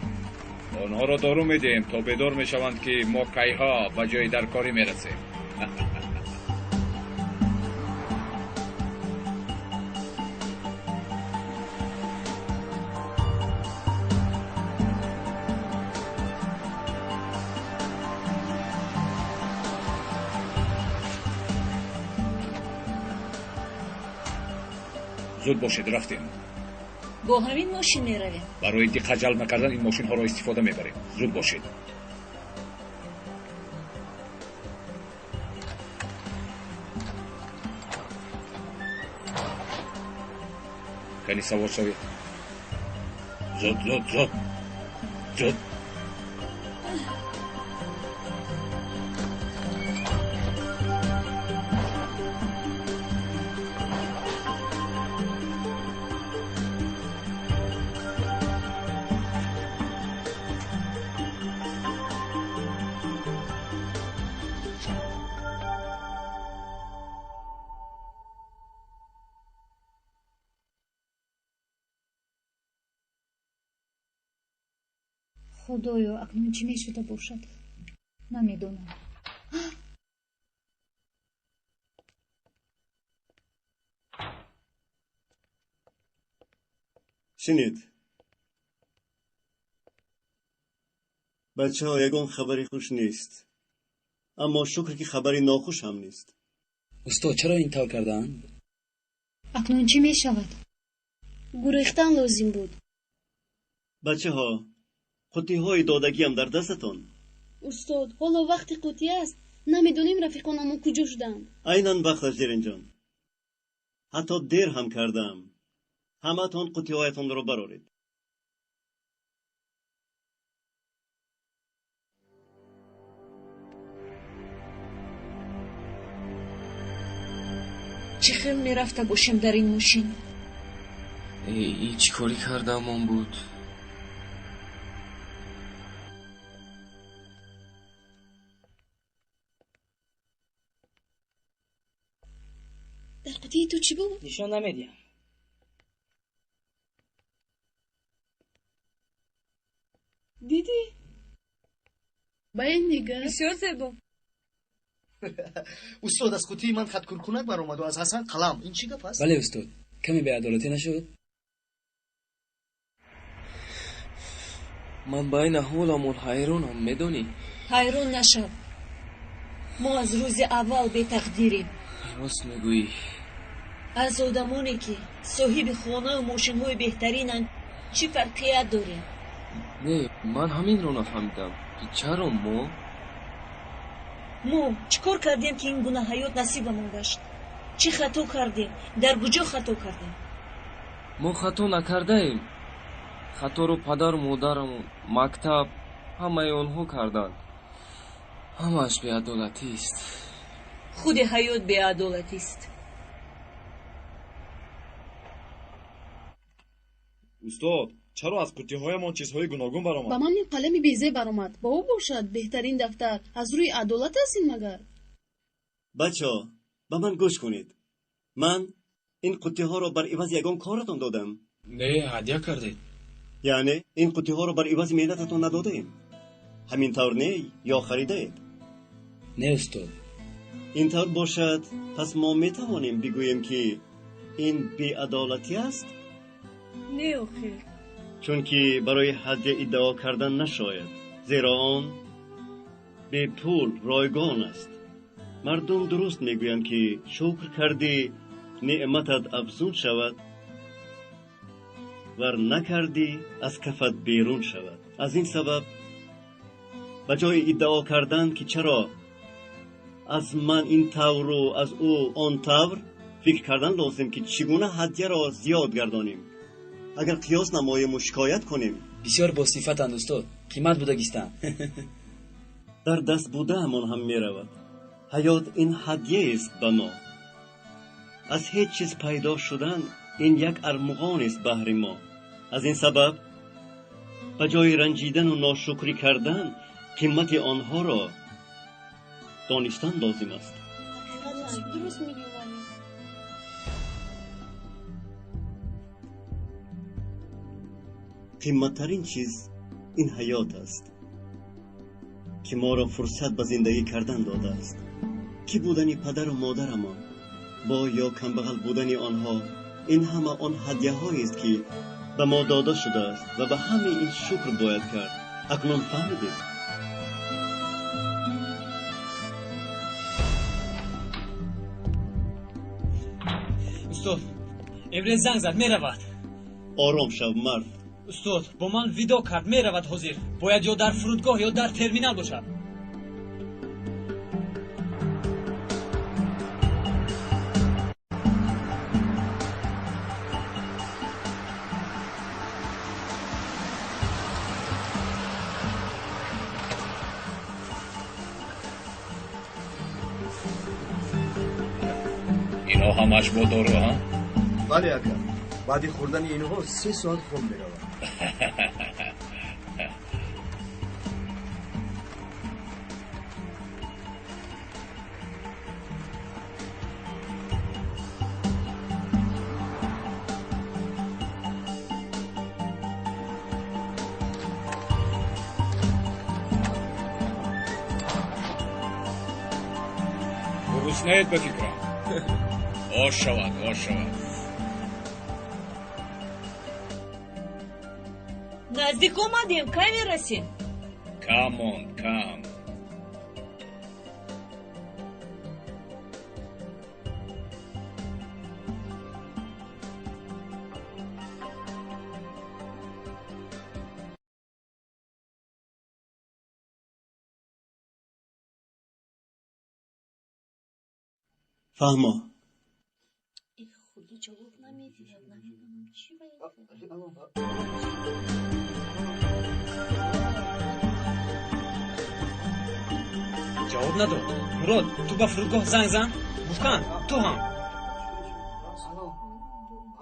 Онҳоро дору медиҳем, то бедор мешаванд, ки мо кайҳо ба ҷои даркорӣ мерасем. Зуд бошед, рафтем. Бо ҳамин мошин меравем? Барои диққат ҷалб накардан ин мошинҳоро истифода мебарем. Зуд бошед. Кани савор шавед. Зуд, зуд, зуд, зуд. Худоё, акнун чӣ мешуда бошад? Намедонам. Шинед. Бачаҳо, ягон хабари хуш нест. Аммо шукр, ки хабари нохуш ҳам нест. Устод, чаро ин тавр кардаанд? Акнун чӣ мешавад? Гурехтан лозим буд. Бачаҳо, қуттиҳои додагиам дар дастатон? Устод, ҳоло вақти қуттӣ аст. Намедонем рафиқонамон куҷо шуданд. Айнан вақташ, Деринҷон. Ҳатто дер ҳам кардаам. Ҳамаатон қуттиҳоятонро бароред. Чӣ хел мерафта бошем дар ин мошин? Эй, чӣ корӣ кардаамон буд? Дар қуттии ту чӣ буд? Нишон намедиҳам. Дидӣ? Ба ин нигар. Бисёр зебо. Устод, аз қуттии ман хаткуркунак баромаду аз Ҳасан қалам. Ин чӣ гап аст? Бале, устод, каме беадолатӣ нашуд? Ман ба ин аҳволамон ҳайронам, медонӣ? Ҳайрон нашав. Мо аз рӯзи аввал бетақдирем. Рост мегӯӣ. Аз одамоне, ки соҳиби хонаву мошинҳои беҳтаринанд, чӣ фарқият дорем? Не, ман ҳаминро нафаҳмидам, ки чаро мо Мо чӣ кор кардем, ки ин гуна ҳаёт насибамон гашт? Чӣ хато кардем? Дар куҷо хато кардем? Мо хато накардаем. Хаторо падару модарамон, мактаб, ҳамаи онҳо карданд. Ҳамааш беадолатист. Худи ҳаёт беадолатист. Устод, чаро аз қуттиҳоямон чизҳои гуногун баромад? Ба ман ин қалами безеб баромад. Ба ӯ бошад беҳтарин дафтар. Аз рӯи адолат аст ин магар? Бачаҳо, ба ман гӯш кунед. Ман ин қуттиҳоро бар ивази ягон коратон додам? Не, ҳадя кардед. Яъне ин қуттиҳоро бар ивази меҳнататон надодаем? Ҳамин тавр не, ё харидаед? Не, устод. Ин тавр бошад, пас мо метавонем бигӯем, ки ин беадолатӣ аст? Не, охир. Чунки барои ҳадя иддао кардан нашояд, зеро он бепул, ройгон аст. Мардум дуруст мегӯянд, ки шукр кардӣ, неъматат афзун шавад, вар накардӣ, аз кафат берун шавад. Аз ин сабаб ба ҷои иддао кардан, ки чаро Аз ман ин тавру аз ӯ он тавр фикр кардан лозим, ки чӣ гуна ҳадяро зиёд гардонем. Агар қиёс намоему шикоят кунем. Бисёр босифатанд устод, қимат будагистанд. Дар даст будаамон ҳам меравад. Ҳаёт ин ҳадяест ба мо. Аз ҳеҷ чиз пайдо шудан ин як армуғонест баҳри мо. Аз ин сабаб ба ҷои ранҷидану ношукрӣ кардан қимати онҳоро донистан лозим аст. Дуруст мегӯӣ, муаллим. Қиматтарин чиз ин ҳаёт аст, ки моро фурсат ба зиндагӣ кардан додааст. Кӣ будани падару модарамон, бо ё камбағал будани онҳо, ин ҳама он ҳадяҳоест, ки ба мо дода шудааст ва ба ҳамаи ин шукр бояд кард. Акнун фаҳмидед? Устод, Эмре занг зад, меравад. Ором шав, мард. Устод, бо ман видо кард, меравад ҳозир. Бояд ё дар фурудгоҳ, ё дар терминал бошад. Инҳо ҳамаш бо дору, ҳа? Бале, ака. Баъди хӯрдани инҳо 3 соат хоб меравад. Гуруснает ба фикрам. Ош шавад, ош шавад. Наздик омадем, кай мерасем? Кам монд, кам. Фаҳмо. Худо ҷавоб намедиҳад, намедонам чӣ бояд. Ҷавоб надод. Мурод, ту ба фурудгоҳ занг зан. Гуфтан, ту ҳам.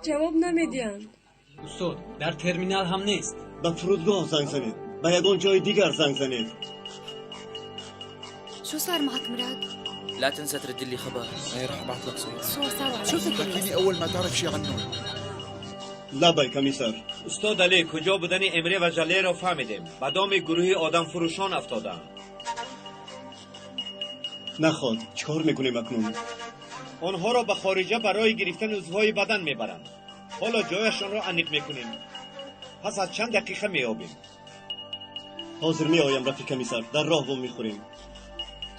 Ҷавоб намедиҳанд. Устод, дар терминал ҳам нест. Ба фурудгоҳ занг занед, ба ягон ҷои дигар занг занед. شو صار معك مراد؟ لا تنسى ترد لي خبر. ايه رح ابعث لك صور. صور صاروا. شو فكرني اول ما تعرف شيء عنه. لبای комиссар. Устод Али, куҷо будани Эмре ва Жалеро фаҳмидем. Ба доми гурӯҳи одамфурӯшон афтодаанд. Наход, чӣ кор мекунем акнун? Онҳоро ба хориҷа барои гирифтани узвҳои бадан мебаранд. Ҳоло ҷояшонро аниқ мекунем. Пас аз чанд дақиқа меёбем. Ҳозир меоям, рафиқ комиссар. Дар роҳ вом мехӯрем.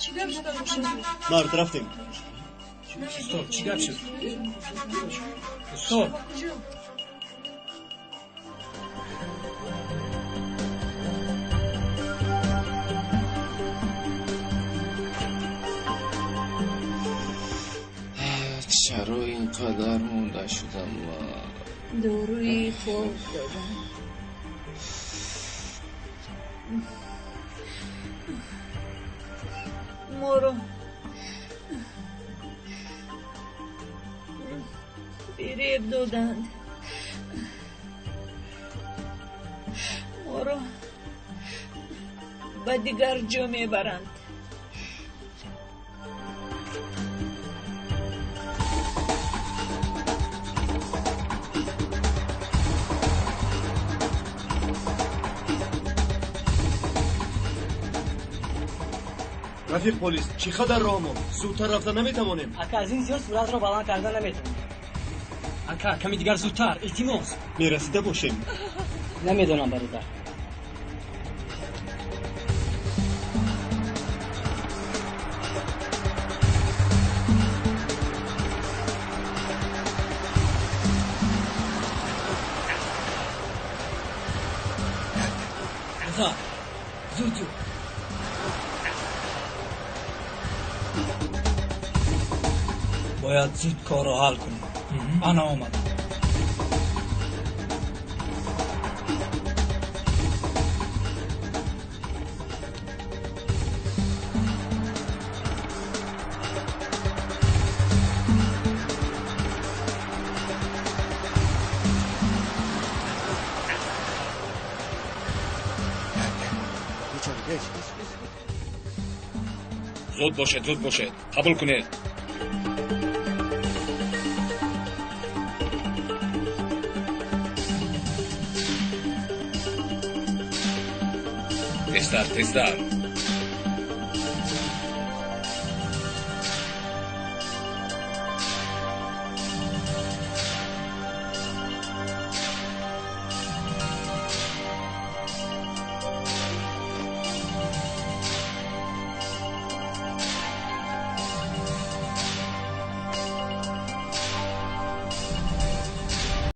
Чӣ гап шуда бошад? Мард, рафтем. Устод, чӣ гап шуд? Устод! Чаро ин қадар монда шудам ман? Доруи хоб додам. Моро фиреб доданд. Моро ба дигар ҷо мебаранд. Рафиқ полис, чӣ қадар роҳ монд? Зудтар рафта наметавонем. Ака, аз ин зиёд суръатро баланд карда наметавонем. Ака, ками дигар зудтар, илтимос. Мерасида бошем. Намедонам, бародар. Зуд, зуд, зуд. Бояд зуд корро ҳал кунем. Ана омадам. Зуд бошед, зуд бошед, қабул кунед. Тезтар, тезтар.